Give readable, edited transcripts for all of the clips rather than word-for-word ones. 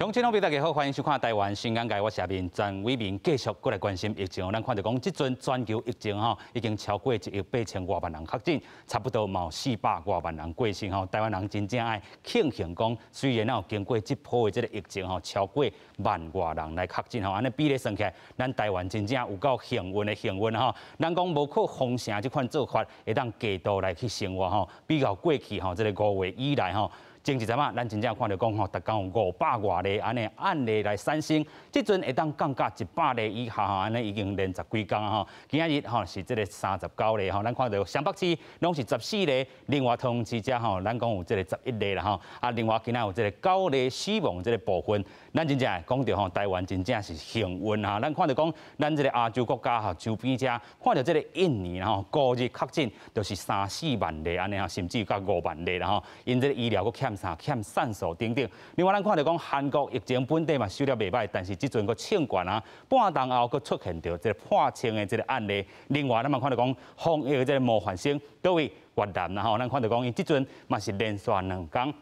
鄉親朋友大家好，歡迎收看《台灣新眼界》，我是阿明詹偉明，繼續閣來關心疫情。咱看著講，這陣全球疫情吼已經超過1億8千外萬人確診，差不多嘛有400外萬人過身吼。台灣人真正愛慶幸講，雖然有經過這波的這個疫情吼，超過萬外人來確診吼，按呢比例算起來，咱台灣真正有夠幸運的幸運吼。咱講無靠封城這款做法，會當繼續來去生活吼，比較過去吼，這個5月以來吼。前一陣仔，咱真正看著講吼，逐工有500外例按呢案例來產生，這陣會當降到100例以下吼，按呢已經連十幾工吼。今仔日吼是這個39例吼，咱看著雙北市攏是14例，另外桃園市遮吼，咱講有這個11例啦吼。啊，另外今仔有這個9例死亡這個部分，咱真正講著吼，台灣真正是幸運哈。咱看著講，咱這個亞洲國家吼，周邊遮看著這個印尼吼，五日確診就是三四萬例按呢吼，甚至到5萬例啦吼。𪜶這個醫療閣欠啥欠線索等等。另外，咱看著講韓國疫情本底嘛守了袂䆀，但是這陣閣衝懸啊，半冬後閣出現著這個破千的這個案例。另外，咱嘛看著講防疫的這個模範生，佗位越南啦吼，咱看著講伊這陣嘛是連續2工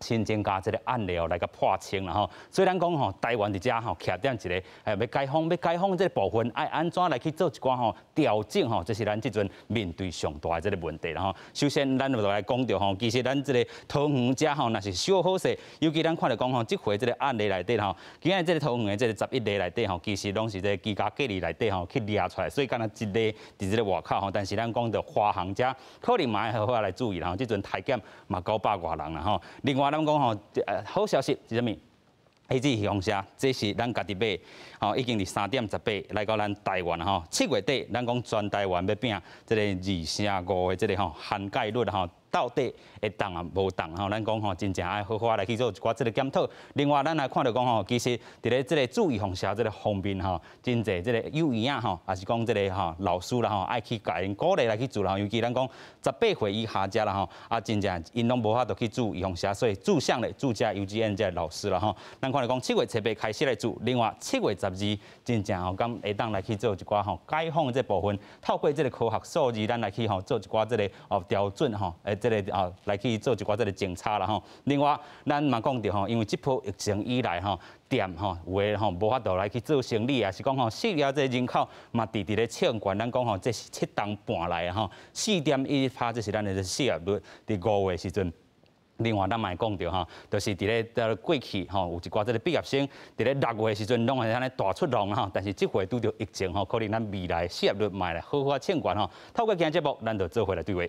新增加這個案例哦，來共破千啦吼。所以咱講吼，台灣佇遮吼徛踮一個，欲解封這個部分，愛按怎來去做一寡吼調整吼，這是咱這陣面對上大的這個問題啦吼。首先，咱就來講著吼，其實咱這個桃園遮吼，若是小好勢，尤其咱看著講吼，這回這個案例內底吼，今仔這個桃園的這個11例內底吼，其實攏是這個居家隔離內底吼去掠出來，所以敢若一例佇這個外口吼，但是咱講著華航遮可能嘛愛好好來注意啦吼，這陣體檢嘛900外人啦吼。另外，咱講吼，好消息是啥物？彼預防射，這是咱家己買，吼，已經佇3點18來到咱台灣吼。7月底，咱講全台灣欲拼這個2成5的這個吼涵蓋率吼，到底會當抑無當吼？咱講吼，真正愛好好來去做一寡這個檢討。另外，咱來看著講吼，其實佇咧這個注預防射這個方面吼，真濟這個幼兒仔吼，抑是講這個吼老師啦吼，愛去共𪜶鼓勵來去注啦。尤其咱講18歲以下遮啦吼，啊，真正𪜶攏無法度去注預防射，所以注啥咧？注遮幼稚園這老師啦吼。咱看著講7月7日開始來注，另外7月12，真正吼，敢會當來去做一寡吼解封這部分，透過這個科學數字，咱來去吼做一寡這個哦調整吼，這個啊來去做一寡這個政策啦吼。另外，咱嘛講著吼，因為這波疫情以來吼，店吼有的吼無法度來去做生理，抑是講吼失業這個人口嘛直直咧衝懸。咱講吼，這是7冬半來吼，4.1趴，這是咱的失業率佇5月時陣。另外，咱嘛會講著吼，就是佇咧過去吼，有一寡這個畢業生佇咧6月時陣攏會按呢大出浪吼，但是這回拄著疫情吼，可能咱未來失業率嘛會好好衝懸吼。透過今日節目，咱就做伙來對話。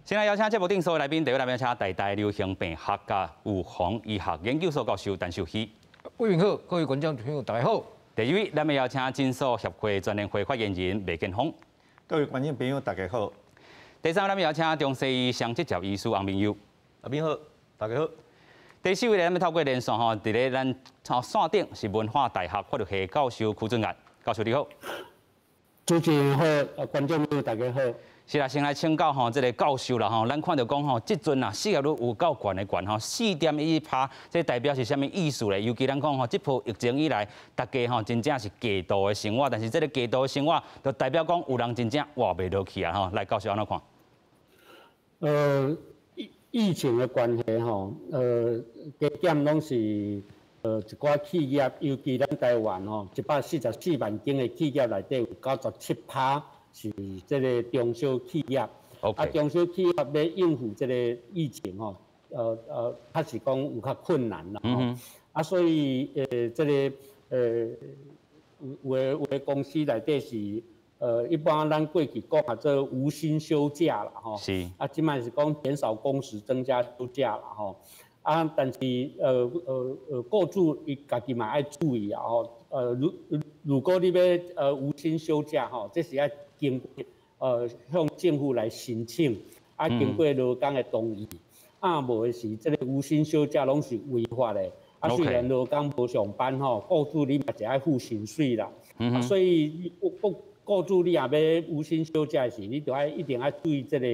先來邀請節目頂所有來賓，第一位來賓請台大流行病學佮預防醫學研究所教授陳秀熙。偉明好，各位觀眾朋友大家好。第二位，咱們邀請診所協會全聯會發言人麥建峰。各位觀眾朋友大家好。第三位，咱們邀請中西醫雙執照醫師洪明佑。阿明好，大家好。第四位，咱們透過連線吼，佇咧咱線頂是文化大學法律系教授許俊岳教授你好。主持人好，觀眾朋友大家好。是啦，先來請教吼，這個教授啦吼，咱看著講吼，這陣啊失業率有夠懸的懸吼，4.1趴，這代表是啥物意思咧？尤其咱講吼，這波疫情以來，大家吼真正是低度的生活，但是這個低度的生活，就代表講有人真正活袂落去啊吼。來，教授按怎看？疫情的關係吼，加減攏是一寡企業，尤其咱台灣吼，144萬間的企業內底有97趴是這個中小企業。啊，中小企業欲應付這個疫情吼，確實講有較困難啦。啊，所以這個有的公司內底是一般咱過去講啊，做無薪休假啦吼。啊，這擺是講減少工時，增加休假啦吼。啊，但是雇主伊家己嘛愛注意啊吼。如果你欲無薪休假吼，這是愛經過向政府來申請，啊，經過勞工的同意。啊，無的是這個無薪休假攏是違法的。啊，雖然勞工無上班吼，雇主你嘛是愛付薪水啦。啊，所以雇主你若欲無薪休假時，你就愛一定愛注意這個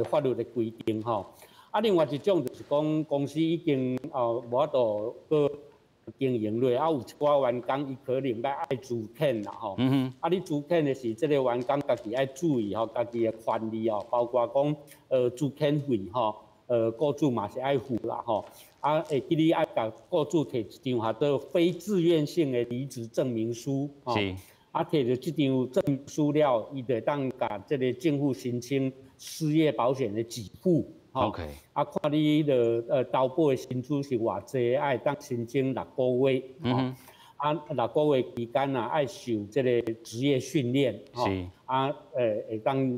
法律的規定吼。啊，另外一種就是講公司已經無法度閣經營落，啊有一寡員工伊可能欲愛資遣啦吼。啊，你資遣的時，這個員工家己愛注意吼，家己的權利哦，包括講資遣費吼，雇主嘛是愛付啦吼。啊，會記你愛共雇主提一張叫做非自願性的離職證明書。啊，提著這張證明書了，伊就會當共這个政府申請失業保險的給付。啊，看你的投保的薪資是偌濟，愛當申請六個月。啊，六個月期間啊，愛受這个職業訓練。啊，會當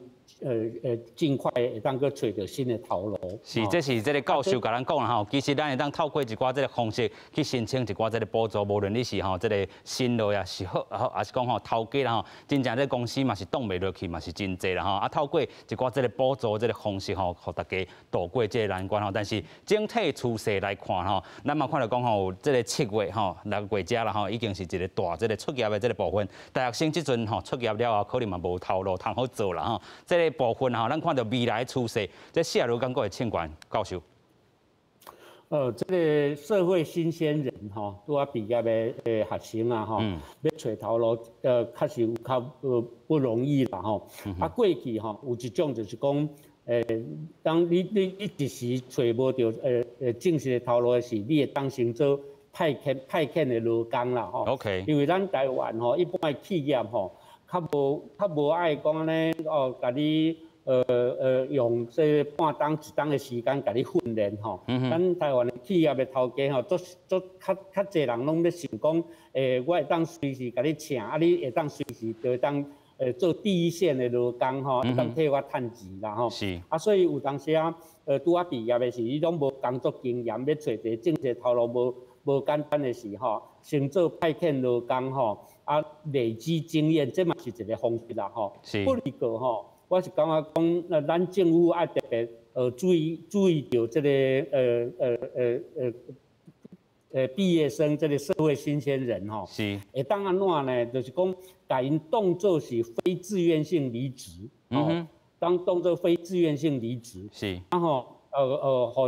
盡快會當閣揣著新的頭路。是，這是這个教授共咱講啦吼。其實咱會當透過一寡這个方式去申請一寡這个補助，無論你是吼這个薪落啊是好，還是講吼頭家啦吼，真正這公司嘛是擋袂落去，嘛是真濟啦吼。啊，透過一寡這个補助這个方式吼，予大家渡過這个難關吼。但是整體趨勢來看吼，咱嘛看著講吼，這个7月吼6月遮啦吼，已經是一个大這个出業的這个部分。大學生這陣吼出業了後，可能嘛無頭路通好做啦吼。這个部分吼，咱看著未來趨勢，這失業率敢閣會衝懸，教授。這个社會新鮮人吼，拄仔畢業的學生啊吼，欲揣頭路，確實有較不容易啦吼。啊，過去吼有一種就是講，當你一時揣無著正式的頭路的時，你會當先做派遣的勞工啦吼。 因為咱台灣吼，一般的企業吼，較無愛講按呢哦，共你用這半冬一冬的時間共你訓練吼。咱台灣的企業的頭家吼，足足較較濟人攏欲想講，我會當隨時共你請，啊，你會當隨時就會當做第一線的勞工吼，會當替我趁錢啦吼。啊，所以有當時啊，拄仔畢業的時，你攏無工作經驗，欲揣一个正式頭路無簡單的時吼，先做派遣勞工吼，啊累積經驗，這嘛是一个方式啦吼。不過吼，我是感覺講，咱政府愛特別注意著這个畢業生這个社會新鮮人吼。會當按怎呢？就是講，共𪜶當做是非自願性離職。當做非自願性離職。然後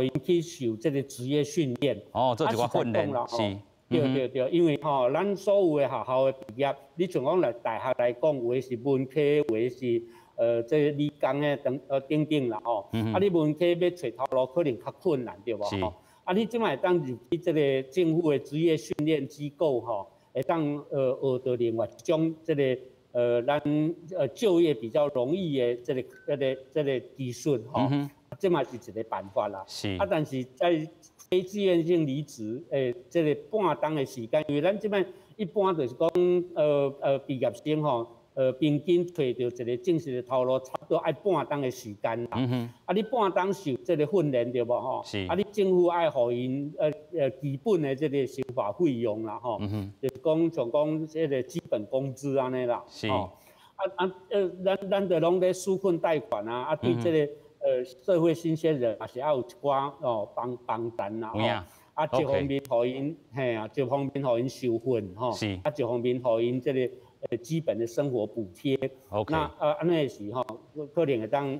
予𪜶去受這个職業訓練。哦，做一寡訓練是。對對對，因為吼，咱所有的學校的畢業，你像講來大學來講，有的是文科，有的是這個理工的等等啦吼。啊，你文科欲揣頭路可能較困難，對無？啊，你這擺會當入去這个政府的職業訓練機構吼，會當學著另外一種這个咱就業比較容易的這个技術吼。這嘛是一个辦法啦。啊，但是在非自願性離職，這个半冬的時間，因為咱這擺一般就是講，畢業生吼，平均揣著一个正式的頭路，差不多愛半冬的時間啦。啊，你半冬受這个訓練對無吼？啊，你政府愛予𪜶基本的這个生活費用啦吼。就是講像講這个基本工資按呢啦。啊，咱就攏咧紓困貸款啊，啊對這个社會新鮮人也是愛有一寡哦幫幫助啦吼。啊，一方面予𪜶嘿啊，一方面予𪜶受訓吼。啊，一方面予𪜶這个基本的生活補貼。 那按呢時吼，可能會當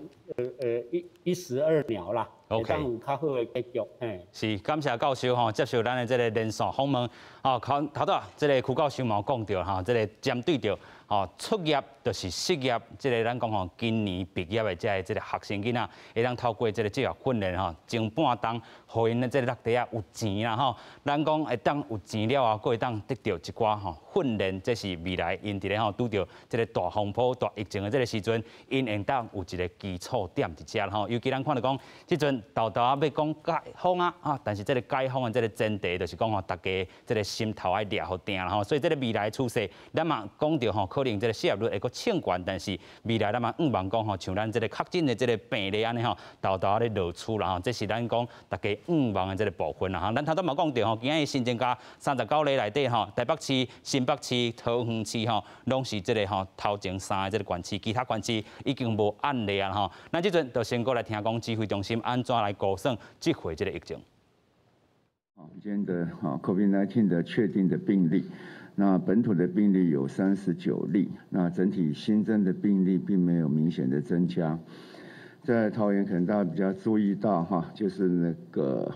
一石二鳥啦，會當有較好的結局。嘿。是，感謝教授吼接受咱的這个連線訪問。吼，頭拄仔這个區教授嘛有講著吼，這个針對著吼出業就是失業，這个咱講吼今年畢業的這個學生囡仔，會當透過這个職業訓練吼，前半冬予𪜶的這个落袋仔有錢啦吼。咱講會當有錢了後，閣會當得著一寡吼訓練，這是未來𪜶佇咧吼拄著這个大風波、大疫情的這个時陣，𪜶會當有一个基礎點佇遮吼。尤其咱看著講，這陣沓沓仔欲講解封啊，啊，但是這个解封的這个前提就是講吼，大家這个心頭愛掠予定啦吼。所以這个未來趨勢，咱嘛講著吼，可能這个失業率會閣衝懸，但是未來咱嘛向望講吼，像咱這个確診的這个病例按呢吼，沓沓仔咧落趨啦吼，這是咱講大家向望的這个部分啦吼。咱頭拄嘛講著吼，今仔日新增加39例內底吼，台北市、新北市、桃園市吼，攏是這个吼頭前三个這个縣市，其他縣市已經無案例啊吼。咱這陣就先過來聽講指揮中心按怎來估算這回這个疫情。今天的COVID-19 的確定的病例，那本土的病例有39例，那整體新增的病例並沒有明顯的增加。在桃園可能大家比較注意到哈，就是那個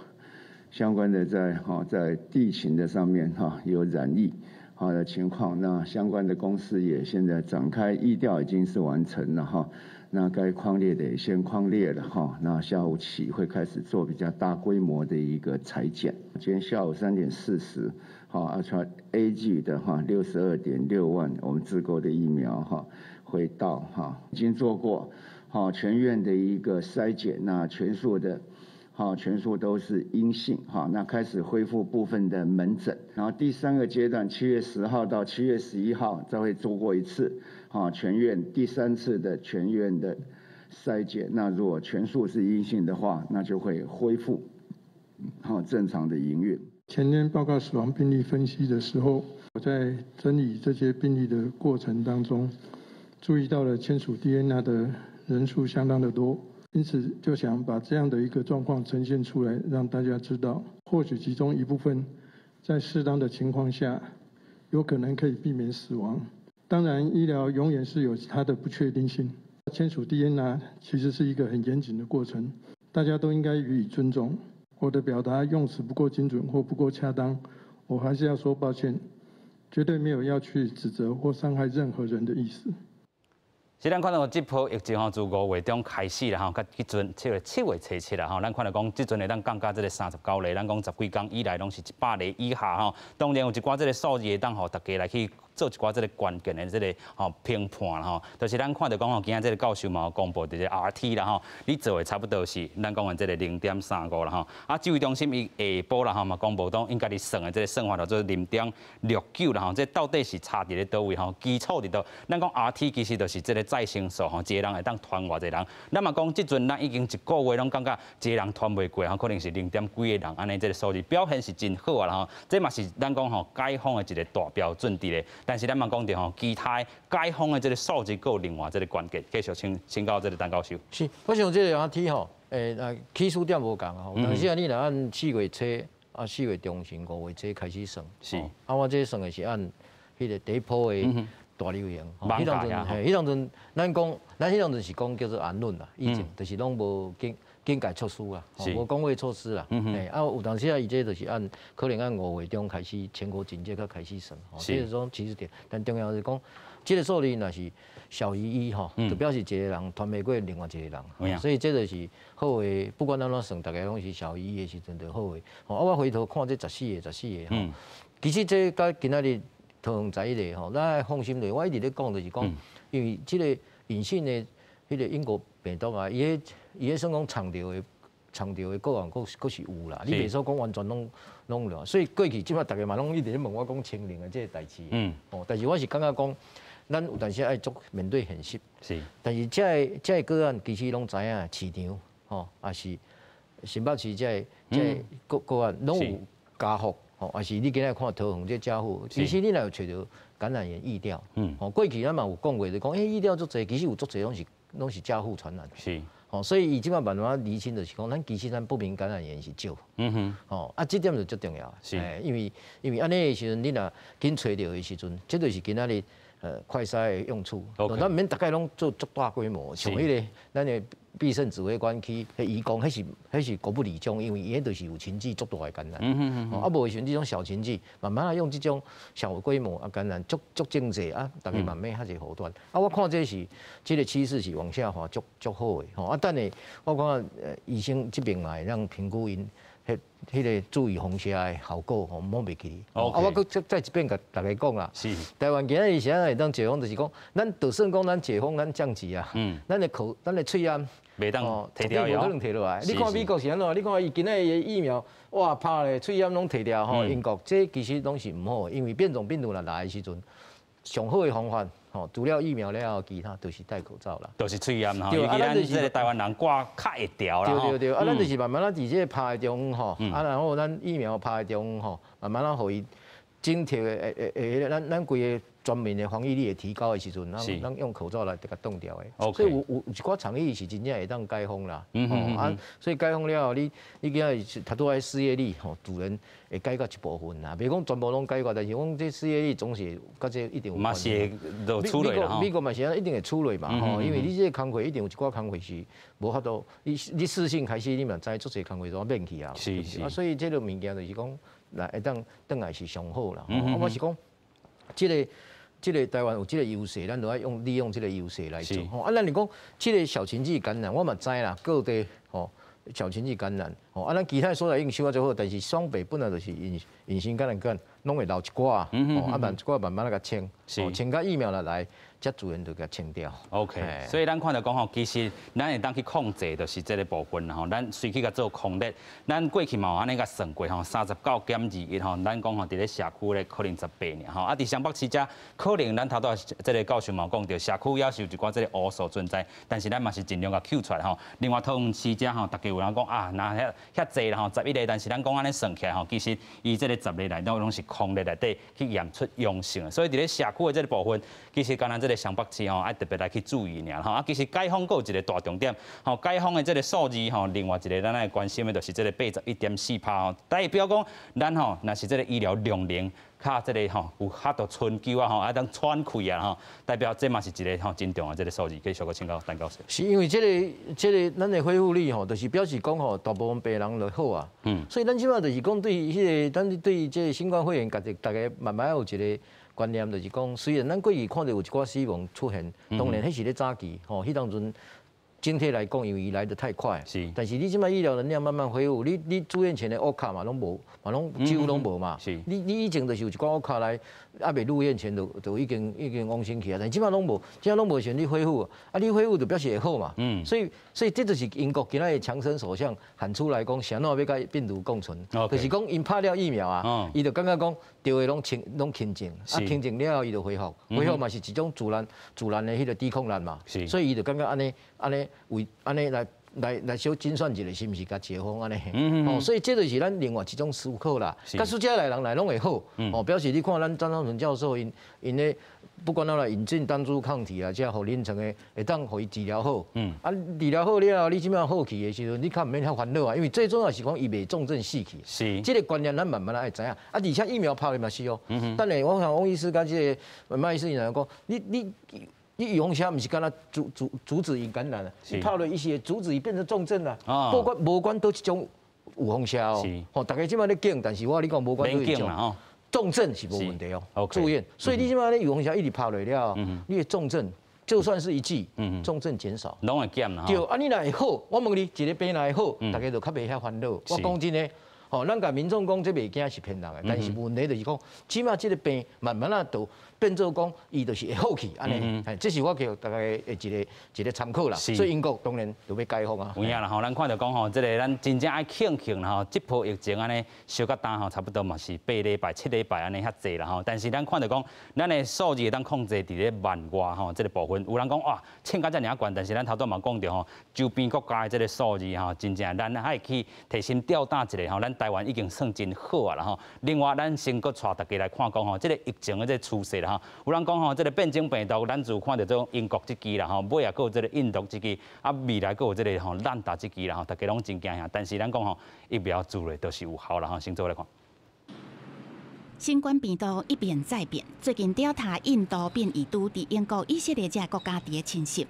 相关的在地勤的上面有染疫的情况，那相关的公司也现在展开疫调已经是完成了哈。那该匡列的也先匡列了哈，那下午起会开始做比较大规模的一个采检。今天下午3:40，好，阿传 AZ 的哈62.6万我们自购的疫苗哈会到哈，已经做过好全院的一个筛检，那全数的。好，全数都是阴性，好，那开始恢复部分的门诊，然后第三个阶段，7月10号到7月11号再会做过一次，好，全院第三次的全院的筛检，那如果全数是阴性的话，那就会恢复好正常的营运。前天报告死亡病例分析的时候，我在整理这些病例的过程当中，注意到了签署 DNA 的人数相当的多。因此就想把这样的一个状况呈现出来，让大家知道，或许其中一部分在适当的情况下，有可能可以避免死亡。当然，医疗永远是有它的不确定性。签署 DNA 其实是一个很严谨的过程，大家都应该予以尊重。我的表达用词不够精准或不够恰当，我还是要说抱歉，绝对没有要去指责或伤害任何人的意思。是咱看到这波疫情吼，自5月中开始啦吼，到彼阵7月初7啦吼，咱看到讲这阵会当降到这个39例，咱讲10几工以来拢是100例以下吼。当然有一寡这个数字会当予大家来去做一寡这个关键的这个吼评判啦吼。就是咱看到讲吼，今仔这个教授嘛有公布这个 RT 啦吼，你做的差不多是咱讲的这个0.35啦吼。啊，指挥中心伊下晡啦吼嘛公布讲，𪜶家己算的这个算法叫做0.69啦吼，这到底是差伫咧佗位吼？基础伫佗？咱讲 RT 其实就是这个再生数吼，一个人会当传偌济人。咱嘛讲，这阵咱已经一个月拢感觉一个人传袂过吼，可能是0点几个人按呢，这个数字表现是真好啊啦吼。这嘛是咱讲吼解封的一个大标准伫咧。但是咱嘛讲著吼，其他解封的这个数字阁有另外这个关键，继续请教这个陈教授。是，我想这个 RT 吼，起始点无仝吼，但是啊，你若按4月初啊，4月中旬、5月初开始算，是，啊，我这算的是按彼个第一波的大流行，彼当阵，嘿，彼当阵，咱讲，咱彼当阵是讲叫做安稳啦，以前就是拢无警戒措施啦，无讲话措施啦，嘿，啊，有当时啊，伊这就是按可能按5月中开始全国警戒才开始算，吼，这个种起始点，但重要是讲，这个数字若是小于1吼，就表示一个人传袂过另外一个人，所以这就是好的，不管按怎算，大家拢是小于1的时阵就好的。吼，啊，我回头看这14个、14个吼，其实这佮今仔日桃园11个吼，咱爱放心咧。我一直咧讲就是讲，因为这个隐性的彼个英国病毒啊，伊彼算讲藏著的个案，阁是有啦。你袂说讲完全拢了，所以过去这摆大家嘛拢一直咧问我讲清零的这个代志。哦，但是我是感觉讲，咱有当时爱足面对现实。是。但是这个个案其实拢知影，市场吼，也是新北市这个个个案拢有加幅。吼，也是你今仔看桃园这家户，其实你若有揣著感染源疫调，吼，过去咱嘛有讲过，就讲疫调足济，其实有足济拢是家户传染。是，吼，所以伊这摆慢慢厘清就是讲，咱其实咱不明感染源是少。吼，啊，这点就足重要。是，因为按呢的时阵，你若紧揣著的时阵，这就是今仔日快筛的用处。咱毋免逐概拢做足大规模，像彼个咱的必胜指挥官去，彼移工，彼是国不里中，因为伊彼就是有群聚足大的感染。啊，无的时阵这种小群聚，慢慢啊用这种小规模啊感染，足足经济啊，逐家慢慢较济好转。啊，我看这是这个趋势是往下滑，足足好的。吼，啊，等下我看医生这边嘛会当评估𪜶彼个注意风险的效果吼，毋好袂记哩。啊，我阁再一遍共大家讲啦。是。台湾今仔日是按怎会当解封，就是讲，咱就算讲咱解封，咱降级啊，咱的口，咱的喙罨，袂当提掉，无可能提落来。你看美国是按怎？你看伊今仔日的疫苗，哇，拍咧喙罨拢提掉吼。英国这其实拢是毋好的，因为变种病毒若来的时阵，上好的方法。吼，除了疫苗了后，其他都是戴口罩啦。就是喙罨吼，尤其咱这个台湾人挂较会牢啦。对对对，啊，咱就是慢慢仔伫这个拍的中吼，啊，然后咱疫苗拍的中吼，慢慢仔予伊整体的会，咱规个全面的防疫力會提高的時陣，咱用口罩來共擋掉的。所以有一寡場域是真正會當解封啦。啊，所以解封了後，你今仔日拄仔失業率吼，自然會解決一部分啦。袂講全部攏解決，但是講這失業率總是佮這一定有關係。嘛是會處理啦。美國嘛是按呢，一定會處理嘛吼，因為你這個工課一定有一寡工課是無法度，你試性開始你嘛知足濟工課都免去啊。啊，所以這個物件就是講，來會當轉來是上好啦。我是講，這個台灣有這個優勢，咱就愛用利用這個優勢來做。吼，啊，咱是講這個小群聚感染，我嘛知啦，各地吼小群聚感染，吼啊，咱其他所在已經收啊足好，但是雙北本來就是隱形感染菌，攏會留一寡，吼啊，慢一寡慢慢來共清，清甲疫苗若來，才自然就共清掉。 OK，所以咱看著講吼，其實咱會當去控制，就是這個部分啦吼。咱隨去共做控制，咱過去嘛有按呢共算過吼，39.21吼，咱講吼佇咧社區咧可能18爾吼。啊，佇雙北市遮可能咱頭拄仔這個教授嘛有講著，社區也是有一寡這個烏數存在，但是咱嘛是盡量共抾出來吼。另外桃園市遮吼，大家有人講啊，若遐遐濟啦吼，11個，但是咱講按呢算起來吼，其實伊這個十个內底攏是匡列內底去驗出陽性的，所以佇咧社區的這個部分，其實敢若這個雙北市吼，愛特別來去注意爾吼。啊，其實解封閣有一個大重點，吼，解封的這個數字吼，另外一個咱愛關心的就是這個81.4%吼，代表講咱吼，若是這個醫療量能較這個吼有較多春秋啊吼，啊當喘氣啊吼，代表這嘛是一個吼真重要這個數字，繼續閣請教陳教授。是因為這個咱的恢復率吼，就是表示講吼，大部分病人就好啊。所以咱這擺就是講對彼個，咱對這個新冠肺炎，家己大家慢慢有一個觀念，就是講，雖然咱過去看著有一寡死亡出現，當然彼是咧早期吼，彼當陣整體來講，因為伊來得太快。但是你這擺醫療能量慢慢恢復，你住院前的烏卡嘛攏無，嘛攏幾乎攏無嘛。你以前就是有一寡烏卡來，猶未入院前就已經往生去啊，但這擺攏無，這擺攏無時你恢復，啊你恢復就表示會好嘛。所以這就是英國今仔日強生首相喊出來講，啥怎欲佮病毒共存，就是講𪜶拍了疫苗啊，伊就感覺講著的攏輕攏輕症，啊輕症了後伊就恢復，恢復嘛是一種自然的彼個抵抗力嘛。所以伊就感覺按呢按呢為按呢來小精算一下，是毋是共解封按呢？哦，所以這就是咱另外一種思考啦。假使這來人來攏會好，哦，表示你看咱張尚存教授𪜶𪜶咧，不管哪來引進單株抗體啊，這予臨床的會當予伊治療好。啊，治療好了後，你這擺好去的時陣，你較毋免遐煩惱啊，因為最重要是講伊袂重症死去。這個觀念咱慢慢愛知影。啊，而且疫苗拍的嘛是哦。等下我想王醫師佮這個麥醫師𪜶講，你預防射毋是干焦阻止伊感染啊，你拍落伊是會阻止伊變成重症啊。無管佗一種預防射哦。吼，大家這擺咧驚，但是我佮你講無管佗一種，重症是無問題哦。住院，所以你這擺咧預防射一直拍落了，你的重症就算是一劑，重症減少。攏會減啦。對，啊，你若會好，我問你，一個病若會好，大家就較袂遐煩惱。我講真的，吼，咱共民眾講這袂驚是騙人的，但是問題就是講，這擺這個病慢慢仔就變做講，伊就是會好去按呢，這是我叫大家的一個參考啦。所以英國當然就欲解封啊。有影啦吼，咱看著講吼，這個咱真正愛慶幸啦吼，這波疫情按呢燒甲焦吼，差不多嘛是8禮拜、7禮拜按呢遐濟啦吼。但是咱看著講，咱的數字會當控制佇咧萬外吼，這個部分有人講哇，凊甲遮爾懸，但是咱頭拄嘛講著吼，周邊國家的這個數字吼，真正咱愛去提心吊膽一下吼，咱台灣已經算真好啊啦吼。另外，咱先閣帶大家來看講吼，這個疫情的這個趨勢啦吼，有人講吼，這個變種病毒，咱就看著這種英國這支啦吼，尾仔閣有這個印度這支，啊未來閣有這個吼 Lambda 這支啦吼，大家攏真驚嚇。但是咱講吼，疫苗注落就是有效啦吼，先做來看。新冠病毒一變再變，最近 Delta 印度變異株佇英國、以色列這國家佇咧侵襲，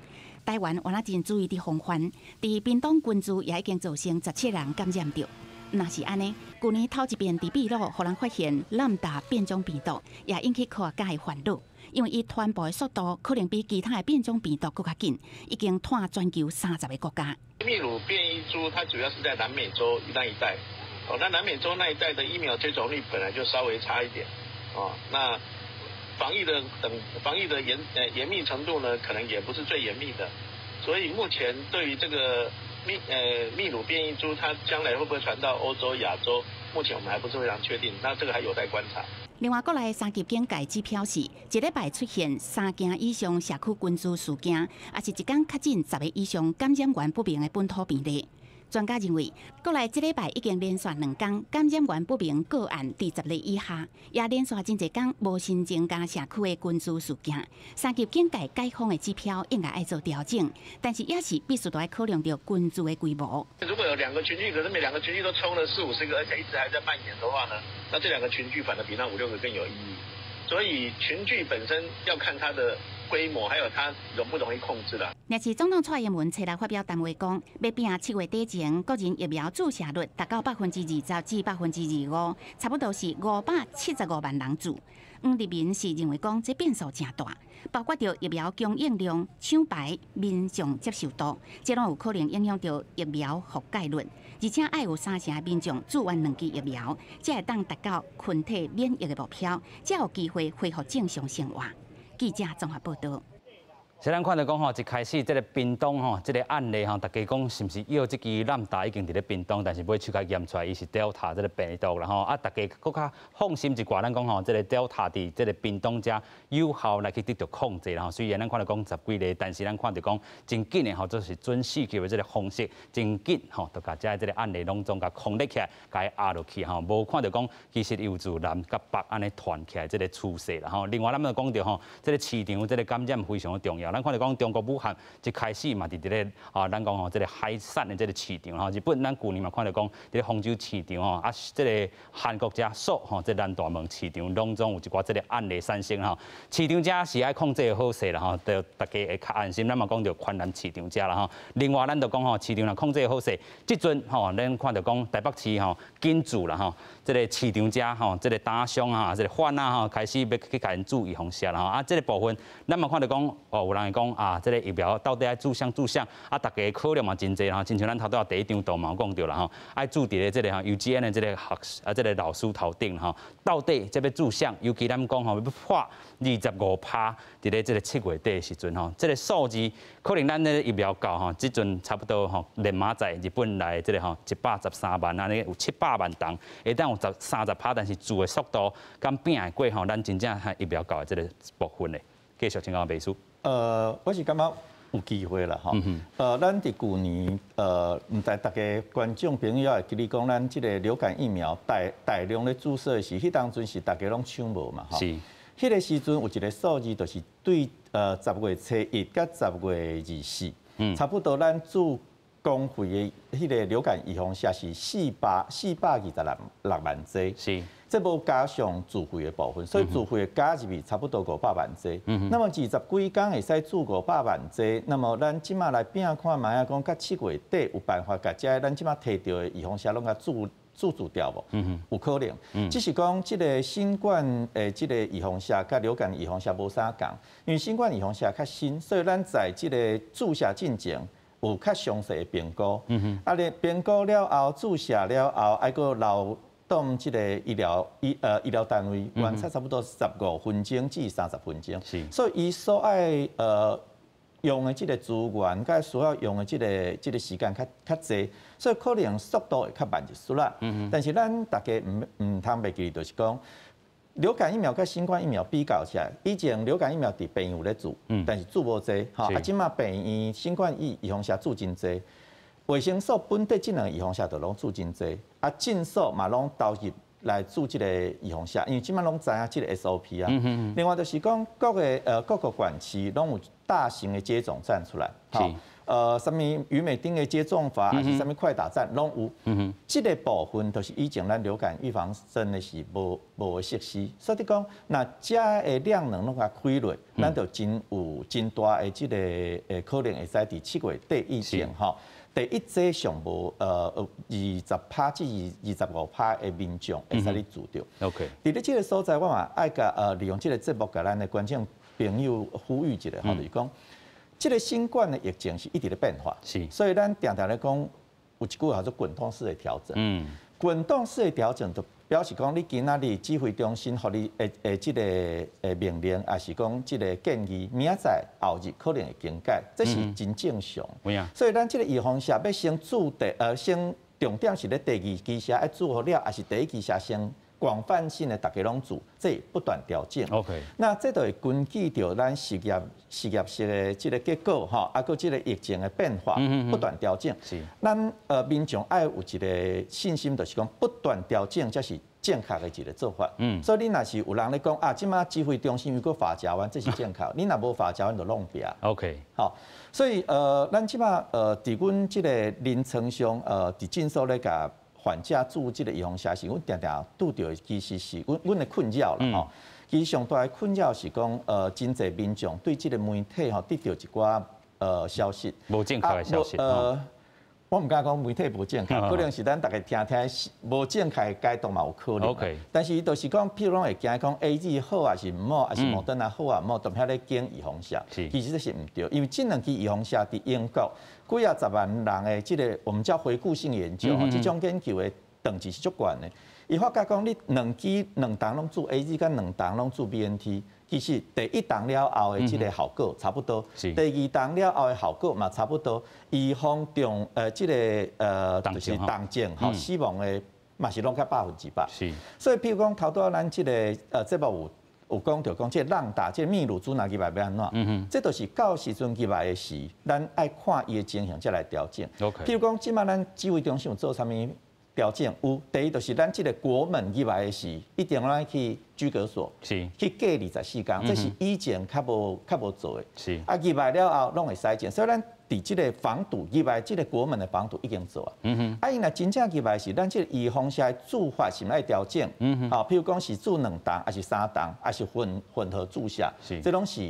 台灣原來真注意佇防範，佇屏東軍區也已經造成17人感染著。若是按呢，舊年頭一遍佇秘魯予人發現 Lambda 變種病毒，也引起科學家的煩惱，因為伊傳播的速度可能比其他的變種病毒閣較緊，已經湠全球30個國家。秘魯變異株它主要是在南美洲那一帶，哦，那南美洲那一帶的疫苗接種率本來就稍微差一點，哦，那防疫的嚴密程度呢，可能也不是最嚴密的，所以目前對於這個秘魯變異株，它將來會不會傳到歐洲、亞洲？目前我們還不是非常確定，那這個還有待觀察。另外，國內三級警戒指標是，一禮拜出現三件以上社區群聚事件，抑是一工確診10個以上感染源不明的本土病例。專家認為，國內這禮拜已經連續兩工感染源不明個案佇10例以下，也連續真濟工無新增加社區的群聚事件。三級警戒解封的指標應該愛做調整，但是也是必須都愛考量著群聚的規模。如果有兩個群聚，可是每兩個群聚都衝了四五十個，而且一直還在蔓延的話呢，那這兩個群聚反而比那五六個更有意義。所以群聚本身要看它的規模，還有它容不容易控制啦。若是總統蔡英文初來發表談話講，欲拼7月底前國人疫苗注射率達到20%至25%，差不多是575萬人注。黃立民是認為講，這變數誠大，包括著疫苗供應量、廠牌、民眾接受度，這攏有可能影響著疫苗覆蓋率。而且愛有三成民眾注完兩劑疫苗，才會當達到群體免疫的目標，才有機會恢復正常生活。記者綜合報導。雖然看著講吼，一開始這个屏東吼，這个案例吼，大家講是毋是藥這支濫打已經佇咧屏東，但是尾手較驗出來伊是 Delta 這个病毒啦吼，啊，大家閣較放心一寡，咱講吼，這个 Delta 佇這个屏東遮有效來去得著控制啦吼。雖然咱看著講十幾例，但是咱看著講真緊的吼，就是準四級的這个方式，真緊吼，就共遮這个案例攏總共控制起來，共伊壓落去吼，無看著講其實有自南佮北按呢傳起來這个趨勢啦吼。另外咱們講著吼，這个市場這个感染非常的重要。咱看著講中國武漢一開始嘛，佇咧啊，咱講吼，這个海產的這个市場吼，日本咱舊年嘛看著講佇咧豐州市場吼，啊，這个韓國遮首吼，這南大門市場攏總有一寡這个案例產生吼。市場遮是愛控制好勢啦吼，就大家會較安心。咱嘛講著環南市場遮啦吼。另外咱就講吼，市場若控制好勢，這陣吼，咱看著講台北市吼緊注啦吼，這个市場遮吼，這個打傷啊，這个販啊吼，開始欲去共𪜶注預防射啦吼。啊，這个部分咱嘛看著講哦，有人會講啊，這个疫苗到底愛注啥注啥？啊，大家考量嘛真濟吼，親像咱頭拄仔第一張圖嘛有講著啦吼，愛注佇咧這个吼幼稚園的這个學啊，這个老師頭頂吼，到底這欲注啥？尤其咱講吼，欲破25%，佇咧這个7月底的時陣吼，這个數字可能咱咧疫苗夠吼，這陣差不多吼，連馬在日本來這个吼113萬，按呢有700萬人，會當有30%，但是注的速度敢拼會過吼，咱真正疫苗夠的這个部分的。繼續請教秘書。我是感覺有機會啦，吼。咱佇舊年，毋知大家觀眾朋友會記得講，咱這个流感疫苗大大量咧注射時，彼當陣是大家攏搶無嘛，吼。是。彼个時陣有一个數字，就是對10月初一佮10月24，差不多咱注公費的彼个流感預防射是426萬劑。是。這無加上自費的部分，所以自費的加入去差不多500萬劑。那麼20幾工會使注500萬劑，那麼咱這馬來拼看覓仔，講到7月底有辦法共這咱這馬提著的預防射攏共注掉無？有可能。只是講這个新冠的這个預防射佮流感預防射無啥仝，因為新冠預防射較新，所以咱在這个注射進前有較詳細的評估。啊，咧評估了後注射了後，愛閣留當這个醫療醫醫療單位觀察差不多15分鐘至30分鐘，是，所以伊所愛用的這个資源，佮需要用的這个時間較較濟，所以可能速度會較慢一絲啦。但是咱大家毋通袂記得，就是講流感疫苗佮新冠疫苗比較起來，以前流感疫苗佇病院有咧注，但是注無濟，吼，啊，這馬病院新冠預防射注真濟。衛生所本底這兩個預防射就攏注真濟，啊，診所嘛攏投入來注這個預防射，因為這馬攏知影這個 SOP 啊。另外就是講各個縣市攏有大型的接種站出來，啥物魚美町的接種法，還是啥物快打站攏有。這個部分就是以前咱流感預防針的是無設施，所以講，若遮的量能攏共開落，咱就真有真大的這个可能會使佇7月底以前吼。第一劑上無20%至25%的民眾會使去注著。 佇咧這个所在，我嘛愛共利用這个節目，共咱的觀眾朋友呼籲一下，吼，就是講，這个新冠的疫情是一直咧變化，所以咱定定咧講，有一句叫做滾動式的調整。滾動式的調整就表示講，你今仔日指揮中心予你的這个命令，抑是講這个建議，明仔載後日可能會更改，這是真正常。所以咱這个預防射欲先注第先重點是咧第二劑射愛注予了，抑是第一劑射先廣泛性的逐家攏注，這不斷調整。 那這就會根據著咱實驗室的這個結果吼，啊，閣這個疫情的變化，不斷調整。咱民眾愛有一個信心，就是講不斷調整，才是正確的一個做法。所以你若是有人咧講啊，這馬指揮中心如果發食丸，這是正確。你若無發食丸，就弄壁。 好，所以咱這馬佇阮這個臨床上佇診所咧共患者注這個預防射時，阮定定拄著的其實是阮的困擾啦吼。其實上大的困擾是講，真濟民眾對這個媒體吼得著一寡消息，無正確的消息。我毋敢講媒體無正確，可能是咱逐家聽聽無正確的解讀嘛有可能。 但是伊就是講，譬如講會驚講 AZ 好抑是毋好，抑是莫德納好抑毋好，都遐咧揀預防射。其實這是毋對，因為這兩支預防射佇英國幾仔十萬人的這個我們叫回顧性研究，這種研究的等級是足懸的。伊發覺講，你兩支兩筒攏注 AZ 佮兩筒攏注 BNT，其實第一筒了後的這個效果差不多，第二筒了後的效果嘛差不多，預防重這個就是重症吼死亡的嘛是攏較100%。所以譬如講頭拄仔咱這個節目有講著講這個浪打這個秘魯株若入來欲按怎？這就是到時陣入來的時，咱愛看伊的情形才來調整。譬如講，這馬咱指揮中心有做啥物調整？有，第一就是咱這個國門入來的時，一定愛去居隔所，去隔24天，這是以前較無做的。啊，入來了後攏會篩檢，所以咱佇這個防堵入來這個國門的防堵已經做啊。啊，伊若真正入來時，咱這個預防射的注法是毋愛調整？好，譬如講是注兩筒，抑是三筒，抑是混合注射，這攏是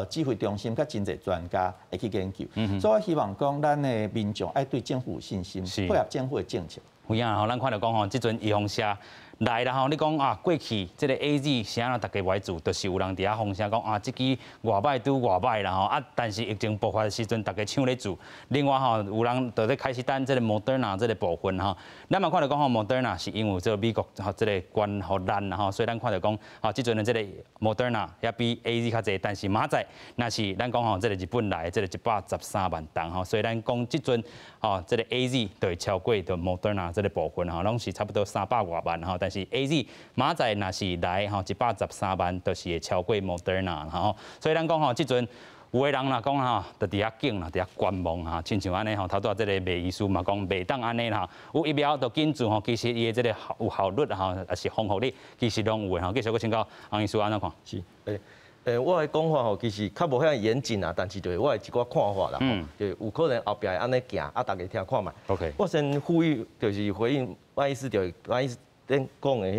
指揮中心佮真濟專家會去研究。所以我希望講，咱的民眾愛對政府有信心，配合政府的政策。有影吼，咱看著講吼，這陣預防射來啦吼，你講啊，過去這個 AZ 啥人逐家愛注，就是有人佇遐風聲講啊，這支偌歹拄偌歹啦吼，啊，但是疫情爆發的時陣，逐家搶咧注。另外吼，有人就咧開始等這個莫德納這個部分吼，咱嘛看著講吼，莫德納是因為這個美國吼這個捐予咱啦吼，所以咱看著講吼，這陣的這個莫德納也比 AZ 較濟，但是明仔載若是咱講吼，這個日本來的這個113萬筒吼，所以咱講這陣吼，這個 AZ 就會超過著莫德納這個部分吼，攏是差不多300外萬吼，但是 AZ 明仔載若是來吼113萬，就是會超過莫德納吼，所以咱講吼，這陣有的人若講吼，就佇遐等啦，佇遐觀望哈，親像按呢吼，頭拄仔這個麥醫師嘛講，袂當按呢啦，有疫苗就緊注吼，其實伊的這個有效率吼，抑是防護力，其實攏有的吼。繼續閣請教洪醫師按怎看？是，我的講法吼，其實較無遐嚴謹啊，但是就是我的一寡看法啦，就有可能後壁會按呢行，啊，逐家聽看覓。 我先呼籲，就是回應麥醫師，就是麥醫師頂講的彼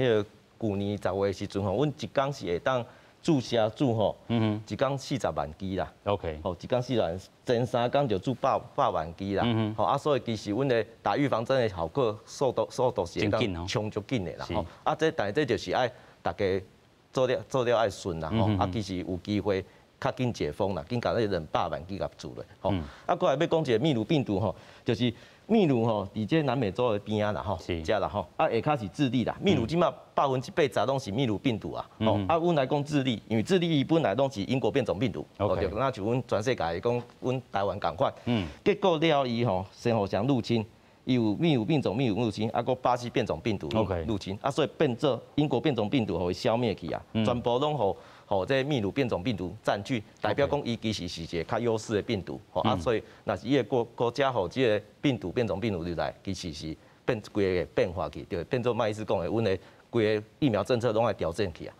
個舊年10月的時陣吼，阮一工是會當注射注吼，一工40萬支啦。 吼，一工40萬，前3工就注百萬支啦。吼，啊，所以其實阮的打預防針的效果速度是會當衝足緊的啦。吼，啊，這但是這就是愛逐家做了愛順啦。吼，啊，其實有機會較緊解封啦，緊共這200萬支共注落。吼，啊，過來欲講一個秘魯病毒吼，就是秘魯吼，佇這南美洲的邊仔啦吼，遮啦吼，啊下跤是智利啦，秘魯這馬80%攏是秘魯病毒啊，吼，啊，阮來講智利，因為智利伊本來攏是英國變種病毒，哦，就若像阮全世界講，阮台灣仝款，結果了伊吼先予誰入侵，伊有秘魯變種秘魯入侵，啊，閣巴西變種病毒入侵，啊，所以變做英國變種病毒予伊消滅去啊，全部攏予這個秘魯變種病毒佔據，代表講伊其實是一個較優勢的病毒，吼啊，所以若是伊个國家予這個病毒變種病毒入來，其實是變規个變化去，就變做麥醫師講的，阮的規个疫苗政策攏愛調整去啊。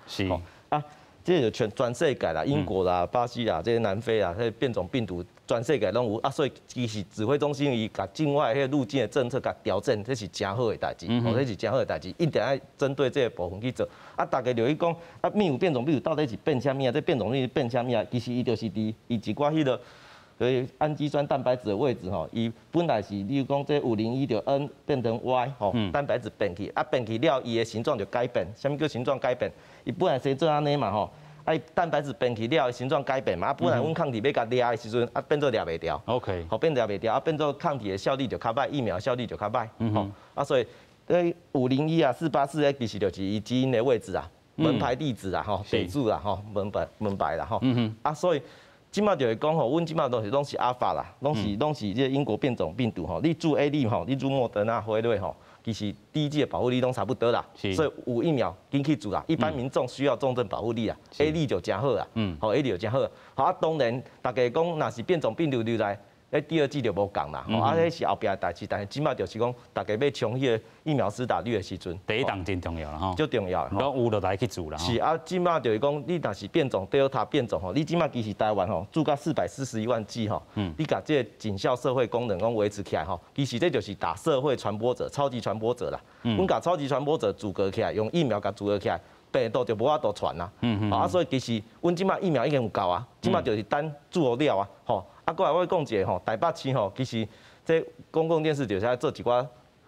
啊，這個全世界啦，英國啦、巴西啦、這個南非啦，這個變種病毒全世界攏有啊，所以其實指揮中心伊共境外彼個入境的政策共調整，這是誠好的代誌，哦，這是誠好的代誌，一定愛針對這個部分去做。啊，逐家就去講啊，秘魯變種病毒到底是變啥物啊？這變種病毒變啥物啊？其實伊就是佇伊一寡彼個。所以氨基酸蛋白質的位置吼，伊本來是，例如講這501就 N 變成 Y 吼，蛋白質變去，啊變去了，伊的形狀就改變。啥物叫形狀改變？伊本來生做按呢嘛吼，啊伊蛋白質變去了，形狀改變嘛，啊本來阮抗體欲共掠的時陣，啊變做掠袂牢。 好變掠袂牢，啊變做抗體的效力就較歹，疫苗效力就較歹。吼，啊所以這501啊、484其實就是伊基因的位置啊，門牌地址啊，吼，地址啊，吼，門牌啦，吼。啊所以。這馬就是講吼，阮這馬都是攏是阿爾法啦，攏是這個英國變種病毒吼。你注 AZ 吼，你注莫德納、輝瑞吼，其实第一剂的保护力拢差不多啦。所以有疫苗紧去注啦。一般民众需要重症保护力啊，A 粒就真好啦。好，A 粒就真好。好啊，当然大家讲，若是变种病毒入来，彼第二剂就无仝啦。啊，彼是后壁的代志，但是这马就是讲，大家欲冲彼个疫苗施打率的时阵，第一档真重要啦吼，足重要。拢有就来去注啦。是啊，这马就是讲，你若是变种 Delta 变种吼，你这马其实台湾吼注到441万剂吼，你共这个警校社会功能拢维持起来吼，其实这就是打社会传播者、超级传播者啦。阮共超级传播者阻隔起来，用疫苗共阻隔起来，病毒就无法度传啦。啊，所以其实阮这马疫苗已经有够啊，这马就是等注予了啊，吼。啊，过来我讲一下吼，台北市吼，其实这公共电视就是爱做一寡